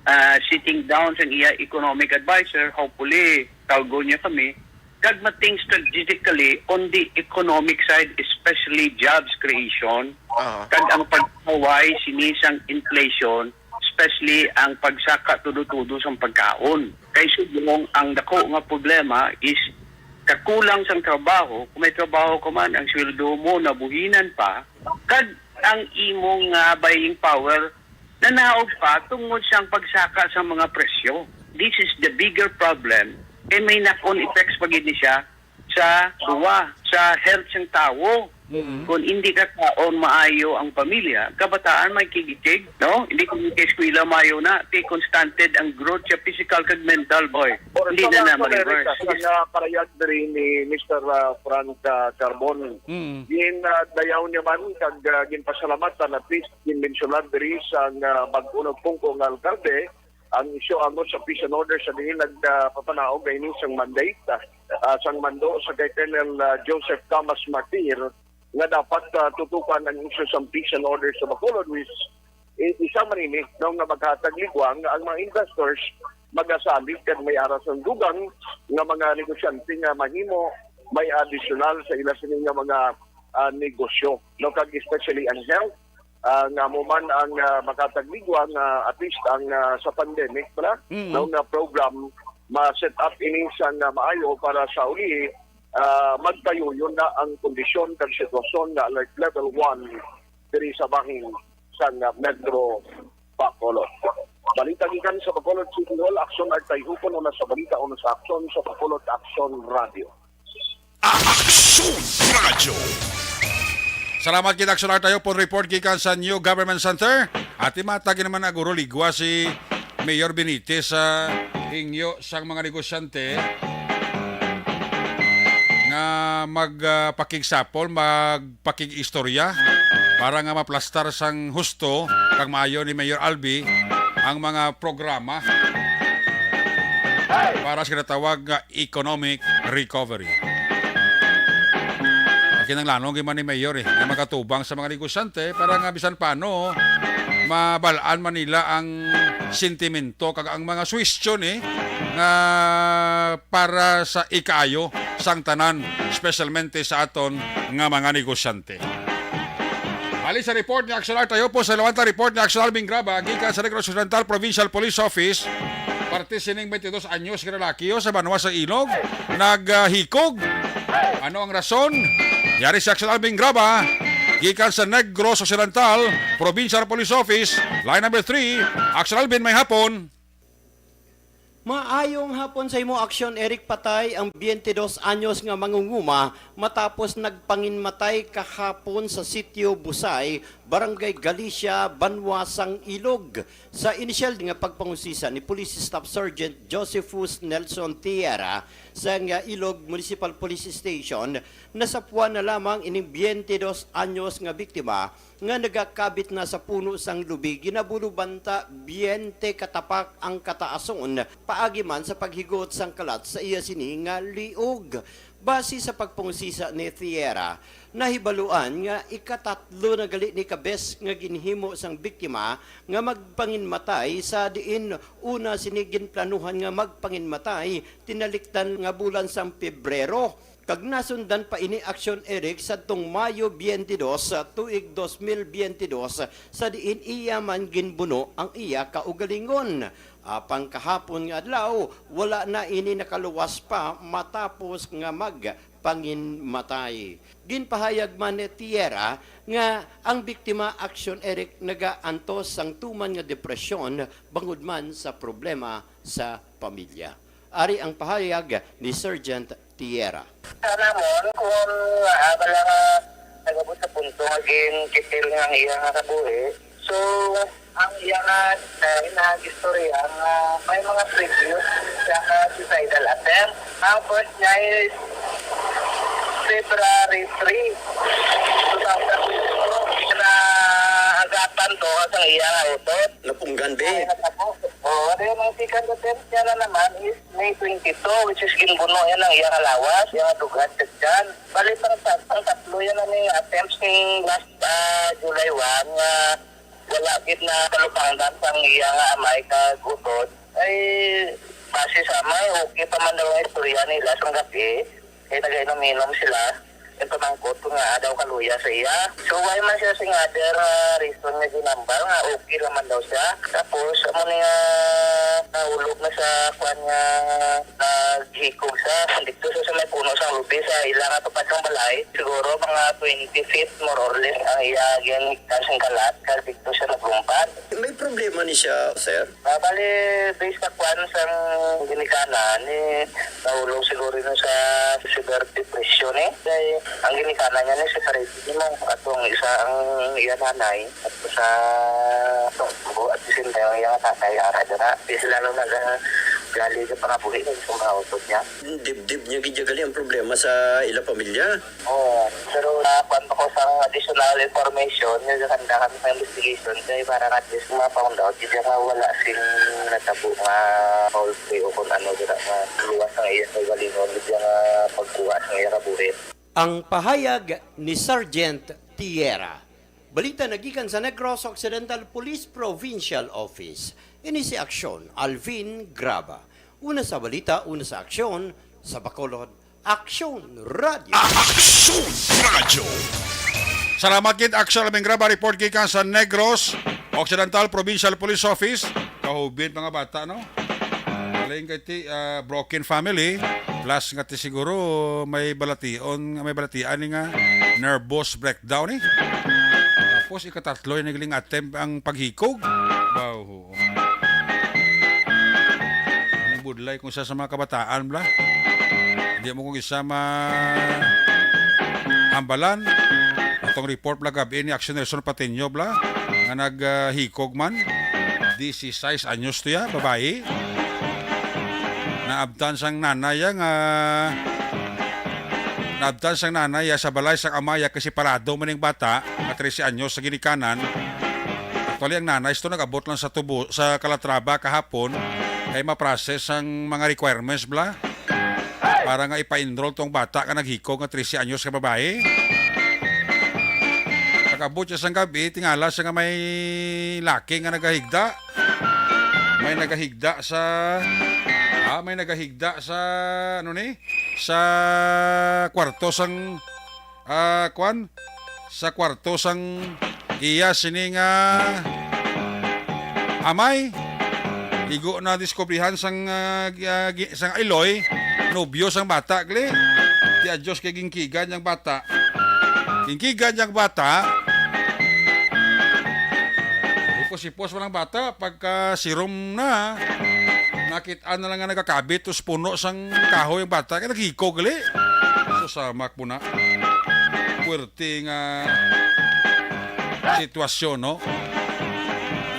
uh, sitting down sang iya economic advisor, hopefully tawgon niya kami kag mating strategically on the economic side, especially jobs creation, uh-huh. kag ang pagpaway sini sang inflation, especially ang pagsaka tudo-tudo sang pagkaon. Kay subong ang dako nga problema is kakulang sang trabaho. Kung may trabaho ka man, ang sweldo mo nabuhinan pa, kag ang imong uh, buying power nanaog pa tungod sang pagsaka sa mga presyo. This is the bigger problem. Kay may knock-on effects pa gid ni siya sa duwa, sa health sang tawo. Mm-hmm. Kung hindi ka kaon maayo ang pamilya, kabataan may kigitig, no? Hindi ko eskwela maayo na, kay constante ang growth sa physical kag mental, boy. Hindi na na ma-reverse. Sa nga parayag diri ni Mister Uh, Frank uh, Carbon, mm-hmm. Gin uh, dayaw niya man kag uh, ginpasalamatan at least ginmensyonad diri sa uh, bag-o nagpungko nga alkalde ang isyu angot sa peace and order sa diin nagpapanaog uh, ini sang mandate uh, uh, sang mando sa kay Colonel uh, Joseph Thomas Martir nga dapat uh, tutukan ang isyu sang peace and order sa Bacolod, which isa man ini no, nga maghatag ligwang nga ang mga investors magasalig kag may aras ang dugang nga mga negosyante nga mahimo may additional sa ila sini nga mga uh, negosyo, no, kag especially ang health uh, nga mo man ang uh, makatagligwa nga at least ang uh, sa pandemic pala mm-hmm. no, nga program ma-set up ini sa nga maayo para sa uli uh, magpayuyon na ang kondisyon kag sitwasyon nga alert level one diri sa bahin sa nga Metro Bacolod. Balita gikan sa Bacolod City Hall, Aksyon Artay Hupon una sa balita una sa Aksyon sa Bacolod Aksyon Radio. Aksyon Radyo. Salamat kita Aksyon Artayo pon report gikan sa New Government Center. At imatag naman na guro ligwa si Mayor Benitez sa hingyo sang mga negosyante nga magpakigsapol, magpakig-istorya para nga maplastar sang husto kag maayo ni Mayor Albi ang mga programa para sa ginatawag nga economic recovery. Ang kinahanglanon gyud man ni Mayor, eh, nga magatubang sa mga negosyante para nga bisan paano mabal-an man nila ang sentimento kag ang mga suwestyon, eh, nga para sa ikaayo sang tanan, espesyalmente sa aton nga mga negosyante. Bali sa report ni Action Al, tayo po sa lawanta report ni Action Alvin Graba, gikan sa Negros Occidental Provincial Police Office. Parte sining twenty-dos anyos nga lalaki, oh, sa banwa sa Ilog, naghikog. Ano ang rason? Yari si Action Alvin Graba, gikan sa Negros Occidental Provincial Police Office, line number three. Action Alvin, may hapon. Maayong hapon sa imo, Aksyon Eric. Patay ang twenty-dos anyos nga mangunguma matapos nagpanginmatay kahapon sa Sitio Busay, Barangay Galicia, Banwa sang Ilog. Sa inisyal nga pagpangusisa ni Police Staff Sergeant Josephus Nelson Tierra sa nga Ilog Municipal Police Station, nasapuan na lamang ining twenty-dos anyos nga biktima nga nagakabit na sa puno sang lubi, ginabulo banta twenty ka tapak ang kataason, paagi man sa paghigot sang kalat sa iya sini nga liog. Base sa pagpangusisa ni Tierra, nahibaluan nga ikatatlo na gali ni ka bes nga ginhimo sang biktima nga magpanginmatay, sa diin una sini ginplanuhan nga magpanginmatay tinalikdan nga bulan sang Pebrero. Kag nasundan pa ini, Aksyon Eric, sadtong Mayo twenty-dos, sa tuig dos mil twenty-dos, sa diin iya man ginbuno ang iya kaugalingon. Apang kahapon nga adlaw, wala na ini nakaluwas pa matapos nga magpanginmatay. Ginpahayag man ni Tierra nga ang biktima, Aksyon Eric, nagaantos sang tuman nga depresyon bangod man sa problema sa pamilya. Ari ang pahayag ni Sergeant Tierra. Sa namon, kung, ah, bala nga nag-abot sa punto nga ginkitil nga ang iya nga kabuhi, so, ang iya nga style na gistorya nga may mga previous siya nga suicidal attempt. Ang first niya is February three, two thousand twenty-two, na agatan to sa iya nga utot. Napunggan, be. Ay, natabo. Oo, then ang second attempt niya na naman is May twenty-two, which is ginbuno yan ang iya nga lawas, iya nga dughan kag tiyan. Bali, pang, pang tatlo yan ang attempts ning last, ah, July one nga wala gid na kalupangdan sang iya nga amay kag utod. Ay, base sa amay, okay pa man daw ang istorya nila sang gabi. Kay nagainom-inom sila. Yung pamangkot ko nga daw kaluya sa iya. So, why man siya sing other, ah, reason nga ginambal nga okay naman daw siya. Tapos, amo ni nga nahulog na sa kwan nga naghikog sa dito sa, sa may puno sang lubi sa ila nga tupad sang balay. Siguro mga twenty feet, more or less, ang iya ginhigda sing kalat. Kag dito siya naglumpat. May problema ni siya, sir? Ah, bali, based sa kwan sang ginikanan, ni nahulog siguro yun sa severe depression, eh. Kay ang ginikanan niya ni separate mo. At ang isa ang iya nanay, at sa at the same time, ang iya tatay, ara dira. Di sila lang nag-, gali sa pangabuhi, sa mga utod niya. Dibdib niya gid gali ang problema sa ila pamilya. Oo. Pero nakuan pa ko sang additional information, nagakanda kami sa investigation, kay para at least ma-found out, hindi nga wala sing natabo nga foul play o kung ano, dira nga luwas ang iya sa galingon, hindi nga pagkuha sa iya kabuhi. Ang pahayag ni Sergeant Tierra. Balita nagikan sa Negros Occidental Police Provincial Office. Ini si Aksyon Alvin Graba. Una sa balita, una sa aksyon, sa Bacolod, Aksyon Radio. Aksyon Radio. Salamat gid, Aksyon Alvin Graba. Report gikan sa Negros Occidental Provincial Police Office. Kahubin mga bata, no? Galing kay ti, ah, broken family. Plus nga ti siguro may balation, may balatian ni nga nervous breakdown, eh. Tapos ikatatlo yung nagling attempt ang paghikog. Wow. Ang budlay kung sa, sa mga kabataan, bla. Hindi mo kung isa ma-, hambalan. Atong report, bla, gabi ni Action Nelson Patiño, bla, nga nag, ah, hikog man. Disisais anyos to ya, babayi. Naabtan sang nanay ya nga, naabtan sang nanay ya sa balay sang amay ya kay separado man ning bata, nga trese anyos sa ginikanan. Actually, ang nanay ito nag-abot lang sa tubo, sa Calatrava kahapon, kay ma-process ang mga requirements, bla. Para nga ipa-enroll tong bata nga naghikog nga trese anyos nga babae. Pag-abot siya sang gabi, tingala siya nga may laki nga nagahigda. May nagahigda sa, ah, may nagahigda sa, ano ni? Sa kwarto sang, ah, kwan? Sa kwarto sang iya sini nga amay. Igo na diskubrihan sang, ah, gi-, ah, gi-, sang Iloy, nobyo sang bata, gali. Ti Dios kay ginkigan yang bata. Ginkigan yang bata. Hipos-hipos man ang bata. Pagka sirom na, nakit-an na lang nga nagakabit, tus puno sang kahoy ang bata. Kaya naghikog, gali. Susamak mo na. Puwerte nga sitwasyon, no?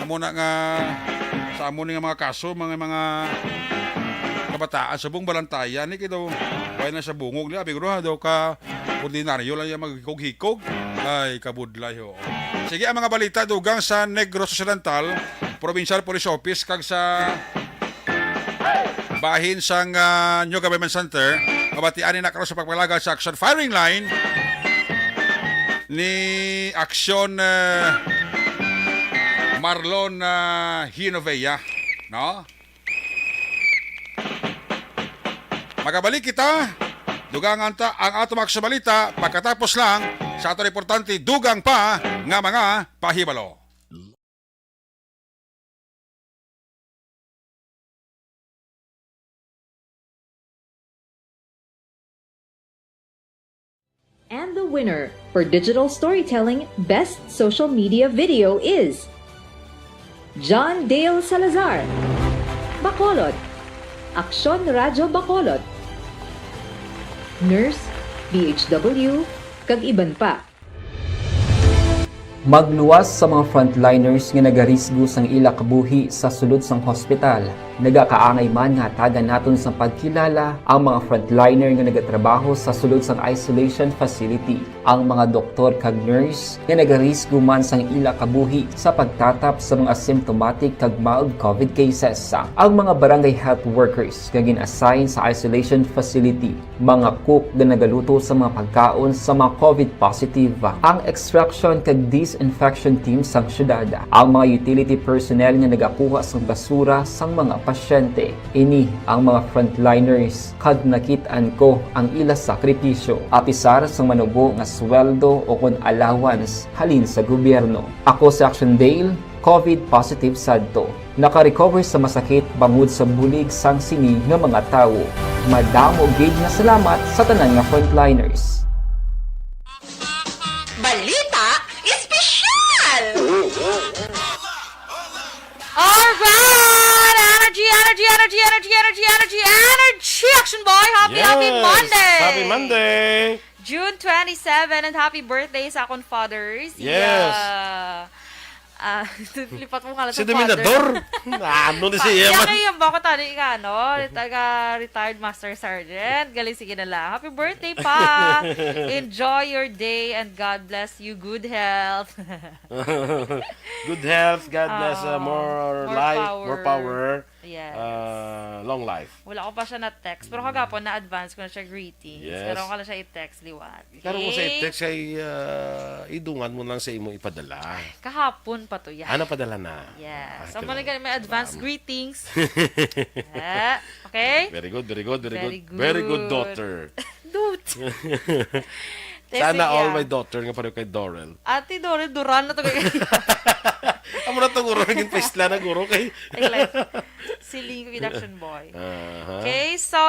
Amo na nga sa amo ni nga mga kaso, mga, mga kabataan sa buong Balantayan, ni kay daw, wala na sa bungog, ni abi ko, ha, daw ka ordinaryo lang yung maghikog-hikog. Ay, kabudlay, ho. Sige, ang mga balita, dugang sa Negros Occidental, Provincial Police Office, kag sa bahin sang, ah, New Government Center, mabatian ni na karon sa pagpalagad sa action firing line ni Aksyon, eh, Marlon, ah, Hinovea, no? Magabalik kita, dugangan ta ang ato mga action balita pagkatapos lang sa ato importante dugang pa nga mga pahibalo. And the winner for digital storytelling best social media video is John Dale Salazar, Bacolod, Aksyon Radyo Bacolod, Nurse, B H W, kag iban pa. Magluwas sa mga frontliners nga nagarisgo sang ila kabuhi sa sulod sang hospital. Nagakaangay man nga hatagan naton sang pagkilala ang mga frontliner nga nagatrabaho sa sulod sang isolation facility, ang mga doktor kag nurse nga nagarisgo man sang ila kabuhi sa pagtatap sa mga asymptomatic kag mild COVID cases, ang mga barangay health workers nga gin-assign sa isolation facility, mga cook nga nagaluto sa mga pagkaon sa mga COVID positive, ang extraction kag disinfection team sang syudad, ang mga utility personnel nga nagakuha sang basura sang mga pasyente. Ini ang mga frontliners kag nakit-an ko ang ila sakripisyo, apisar sang manubo nga sweldo o kon allowance halin sa gobyerno. Ako si Action Dale, COVID positive sadto. Naka-recover sa masakit bangod sa bulig sang sini nga mga tawo. Madamo gid nga salamat sa tanan nga frontliners. Balita Espesyal! Alright! Energy, energy, energy, energy, energy, energy, energy! Action boy! Happy, happy Monday! Happy Monday! June twenty-seven and happy birthday sa akong fathers. Yes. Yeah. Ah, lipat mo nga lang si Dominador. Ano ni si Emma? Kaya kayo ba ko tani ka, no? Taga retired master sergeant. Galing, sige na lang. Happy birthday pa. Enjoy your day and God bless you. Good health. Good health. God bless. Uh, more, more life, power. More power. Yes. Uh, long life. Wala ko pa siya na-text. Pero kagapon, na-advance ko na siya greetings. Yes. Pero ako lang siya i-text liwat. Karon mo sa i-text kay ah, idungan mo lang sa imo ipadala. Kahapon pa to yan. Ah, napadala na. Yes. Ah, so, mali ka may advance greetings. Ah, okay? Very good, very good, very, very good. Very good, daughter. Dut. Sana all my daughter nga pareho kay Dorel. Ate Dorel, Duran na to kay. Amo na to guro, naging paisla na guro kay. Siling ko gid action boy. Uh-huh. Okay, so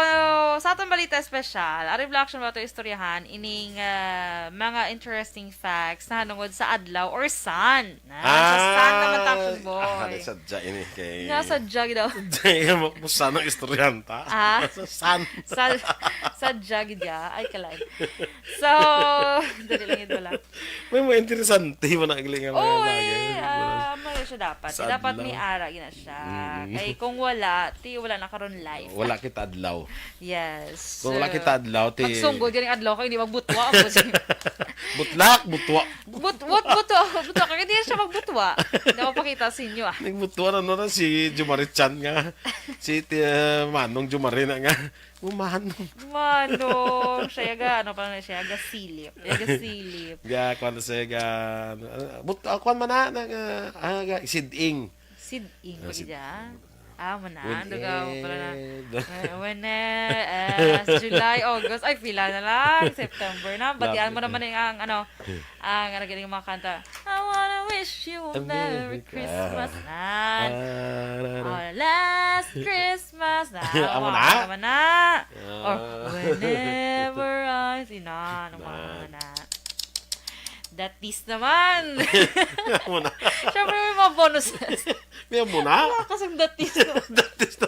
sa atong balita espesyal, ari vlog action ba ito istoryahan ining uh, mga interesting facts na hanungod sa adlaw or sun. Na, ah, sa sun naman ta action boy. Ah, sadya ini kay. Nga sadya gid daw. Dahil mo sana istoryahan ta. Ah? Sa sun. Sa, sadya gid ya. Ay, kalay. So, dali lang yun wala. May mga interesante mo na galing nga mga bagay. Oy, ah, may siya dapat. Sa Dapat adlaw. may ara gina siya. Mm. Kay kung wala, ti wala na karon life. Wala kita adlaw. Yes. Kung wala kita adlaw, ti Magsunggol ganing adlaw kay hindi magbutwa ako. Butlak, butwa. But, but, but, but, but, hindi siya magbutwa. Hindi ako pakita sa inyo, ah. Nagbutwa na, no, na si Jumari Chan nga. Si, ti, uh, Manong Jumari na nga. Umahan. Manong, siya ga, ano pa na siya, ga silip. Siya ga silip. Ga, kwan na siya, ga, ah, but, ah, kwan man na, na, ga, ah, ga, siding. Siding Ah, pa sid- gid, ah. Ah, mo na, When dugaw pala na. eh, the- Eh, when, eh, eh, July, August, ay, pila na lang, September na. Batian mo Lapit naman na. ang, ano, ang, ano, galing mga kanta. I wanna wish you a A Merry Merry Christmas Christmas. na. Ah, na, na. Our last Christmas. Na, Amo wa na? naman na. Or Ah. whenever I see, na, ano pa Na. naman na. Datis naman. Amo na. Siyempre, may mga bonuses. May amo na? Wala kasing datis. Datis na.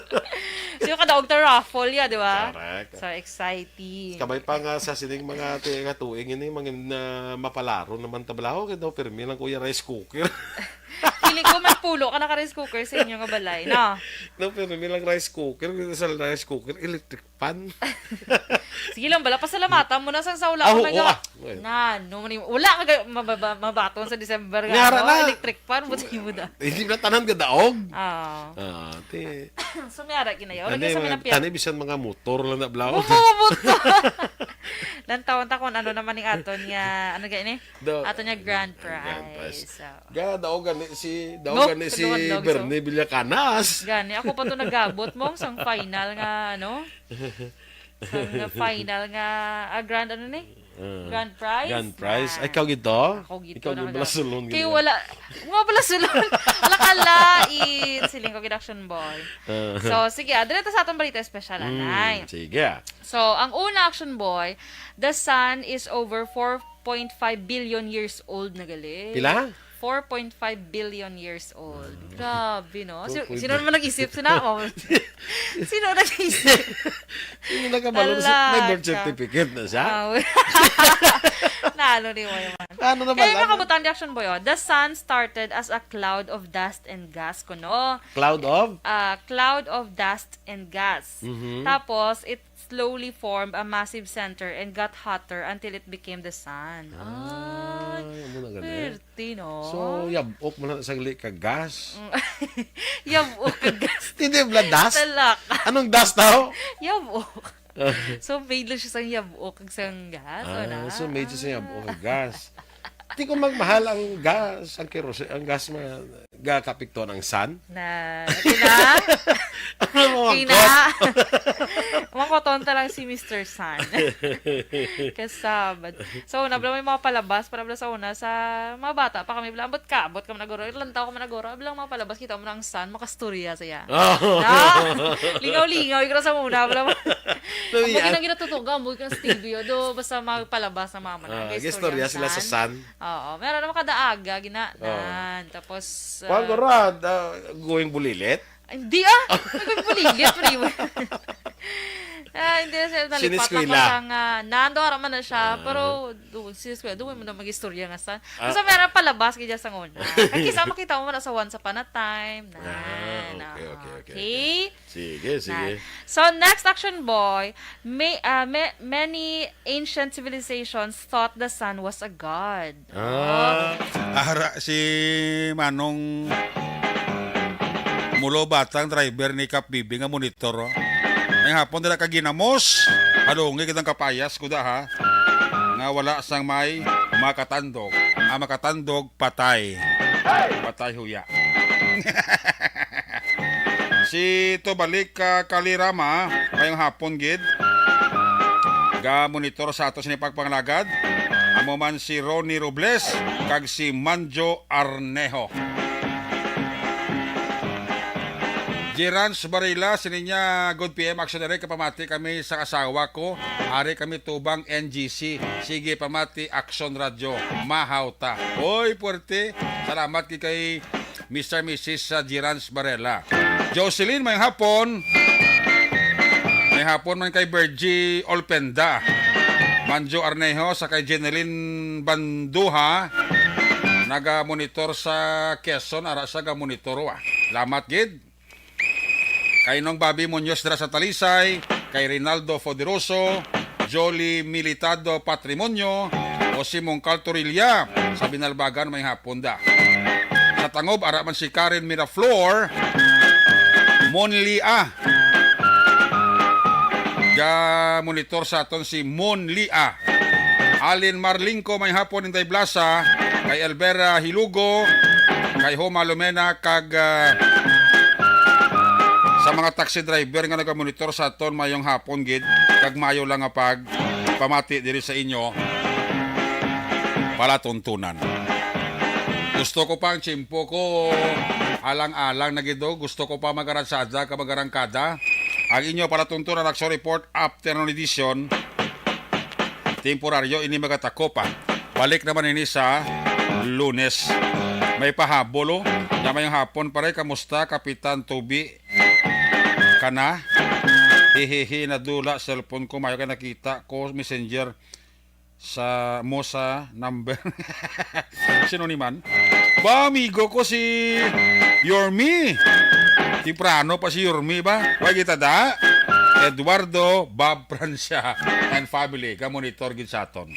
Sino ka daog ta raffle ya, di ba? Correct. So exciting. Kabay pa nga sa sining mga ti-, katuig ini, mangin na mapalaro naman tablaho, kay daw permi lang kuya rice cooker. Feeling ko may pulo ka naka rice cooker sa inyo nga balay, no? No, permi lang rice cooker, kay sa rice cooker, electric pan. Sige lang, bala, pasalamatan mo na sa, sa wala Ah, ka oo, may gawa. ah. Well. Na, no, mani-, wala ka ga-, mababa-, mabaton sa December nga, May ara no? na. Electric fan, buti mo da. Hindi na tanan gadaog. Ah. Ah, ti. So, may ara ginayaw. Tani, Lagi sa mga, mga pinap- tani, bisan mga motor lang na blaw. Oo, motor. Lantawon ta kung ano naman ning aton nga, ano gani? Do-, Aton nga grand grand prize. prize. So, Ga, daog gani si, daog No, gani si kaduhan lang, so. Bernie Villacanas. Gani, ako pa to nagabot mo sang final nga, ano? Sang final nga, ah, grand, ano ni? Ah, Grand prize? grand prize. Ay, ikaw gid to? Ako gid Ikaw to gid na bala mag- sulon Kay gid. wala, mga bala sulon. Wala ka lain. Siling ko gid, Action Boy. Ah. So, sige, ah, dito sa atong balita espesyal, Mm, anay. sige. So, ang una, Action Boy, the sun is over four point five billion years old na gali. Pila? Four point five billion years old. Ah. Grabe, no? Si-, Four point five. sino naman nag-isip? Sino? Oh. Sino nag-isip? Yung nagkabalo na siya, may birth Talaga. certificate na siya. Ah, Nalo ni Moy man. Ano na Kaya pala? Mga kabutang di Action Boy, oh, the sun started as a cloud of dust and gas, kuno. Cloud of? Ah, cloud of dust and gas. Mhm. Tapos, it slowly formed a massive center and got hotter until it became the sun. Ay, Ay, amo na gani. Pwerte, no? So, yab-ok man na sagli ka gas. Mm. Yab-ok ka gas. Hindi, bla, dust? Talak. Anong dust daw? Yab-ok. So, made lang siya sang yab-ok kag sang gas, Ah, wala? so made siya sang yab-ok kag gas. Di ko magmahal ang gas, ang kerosene, ang gas nga gakapiktuhan ang sun. Na, okay na? Ano mo, Okay ang na? kot? Makotonta lang si Mister Sun. Kasabad. So, una, bala may mga palabas, para bala sa una, sa mga bata pa kami, bala, ambot ka, ambot ka managuro, ilantaw ka managuro, bala mga palabas, kita mo na ang sun, makastorya siya. Oh. Na? Lingaw-lingaw, ikaw sa una, bala mo. Nabian. Ang mga ginatutuga, ang mga sa T V, o, do, basta magpalabas ng mga Ah, manan, istorya sila sa sun. sun. Oo, meron naman kada aga, gina-, Oo. nan. Tapos, Kuwan ah, ko ra, ah, going bulilit? Hindi, ah! Naging bulilit, pre. Ah, hindi na siya nalipat Siniskwela. lang ko sa nga, nando, ara man na siya, Ah. pero, do, siniskwela, do, mo na mag-istorya nga sa. Ah. Basta meron palabas, kaya sa una. Kaya kisa makita mo na sa Once Upon a Time, na, Ah, na, okay, okay, okay, okay. okay. Sige, Na. sige. So, next, Action Boy, may, ah, may, many ancient civilizations thought the sun was a god. Ah. Ara si Manong Mulo Batang, driver ni Kap Bibi nga monitor, oh. May hapon dala ka ginamos. Halungi kitang kapayas, kuda, ha. Nga wala sang may makatandog. Ah, makatandog, patay. Patay, huya. Si Tobalik, ah, Kalirama, mayong hapon gid. Ga-monitor sa ato sini pagpangalagad. Amo man si Ronnie Robles kag si Manjo Arnejo. Jerans Barila, sini niya, "Good P M Action Direct, kapamati kami sa asawa ko. Ari kami tubang N G C. Sige, pamati, Action Radio. Mahaw ta." Oy, puwerte. Salamat kay, kay Mister Missus sa Jirans Barela. Jocelyn, mayong hapon. May hapon man kay Virgie Olpenda, Manjo Arnejo, sa kay Jeneline Banduha. naga-monitor sa Quezon, ara siya ga-monitor, wa. Lamat gid. Kay Nong Bobby Muñoz dira sa Talisay, kay Rinaldo Foderoso, Jolly Militado Patrimonio, o si Mongkal Torilla sa Binalbagan may hapon da. Sa Tangob, ara man si Karen Miraflor, Monlia. Ga-monitor sa aton si Monlia. Alin Marlingco may hapon, Inday Blasa, kay Elvera Hilugo, kay Homa Lumena, kag, ah, sa mga taxi driver nga nagamonitor sa aton, mayong hapon gid, kag mayo lang nga pagpamati diri sa inyo palatuntunan. Gusto ko pa ang tiyempo ko, alang-alang na gid, oh. Gusto ko pa magaratsada ka magarangkada. Ang inyo palatuntunan, Action Report, afternoon edition. Temporaryo ini, magatakopa. Balik naman ini sa Lunes. May pahabol, oh. Mayong hapon, pare. Kamusta, Kapitan Tubi? Kana? Hihihi, nadula cellphone ko. Mayo kay nakita ko messenger sa mo sa number. Sino ni man? Ba, amigo ko si Yormi. Temprano pa si Yormi ba? Wa kita da. Eduardo, Bob Francia, and family. Ga-monitor gid sa aton.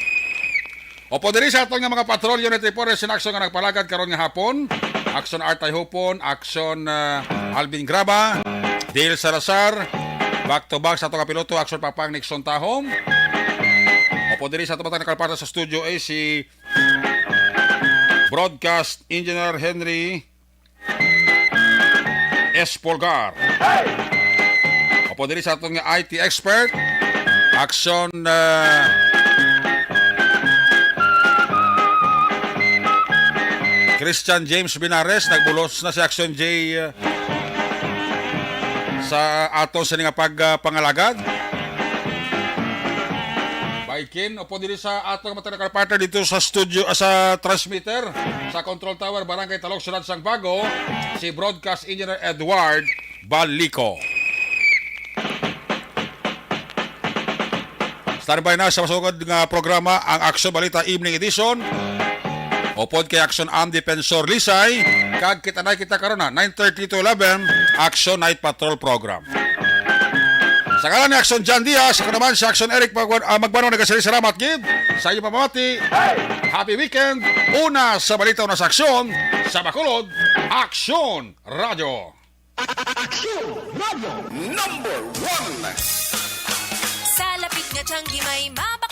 Upod diri sa aton nga mga patrol unit report, sa Action nga nagpalagad karon nga hapon. Action Art Tayhupon, Action, ah, Alvin Graba, Dale Salazar, back to back sa aton nga piloto, Action Papang Nixon Tahom. Upod diri sa aton matag nakalapata sa studio ay si Broadcast Engineer Henry S. Polgar. Upod diri sa aton nga I T expert, Action, ah, Christian James Binares, nagbulos na si Action J, ah, sa aton sini nga pag, ah, pangalagad. Baikin, upod diri sa aton matag nakalapata dito sa studio, ah, sa transmitter, sa control tower, Barangay Talok, Siyudad sang Bago, si Broadcast Engineer Edward Balico. Standby na sa masugod nga programa ang Action Balita Evening Edition. Upod kay Action Am Defensor Lisay, kag kita na kita karon na nine thirty to eleven, Action Night Patrol Program. Sa ngalan ni Action John Diaz, ako naman si Action Eric Magwan-, ah, Magbanwa, nagasiring salamat gid sa inyong pamati. Happy weekend! Una sa balita, una sa aksyon, sa Bacolod, Action Radio. Action Radio number one. Sa lapit nga tiyanggi may mapa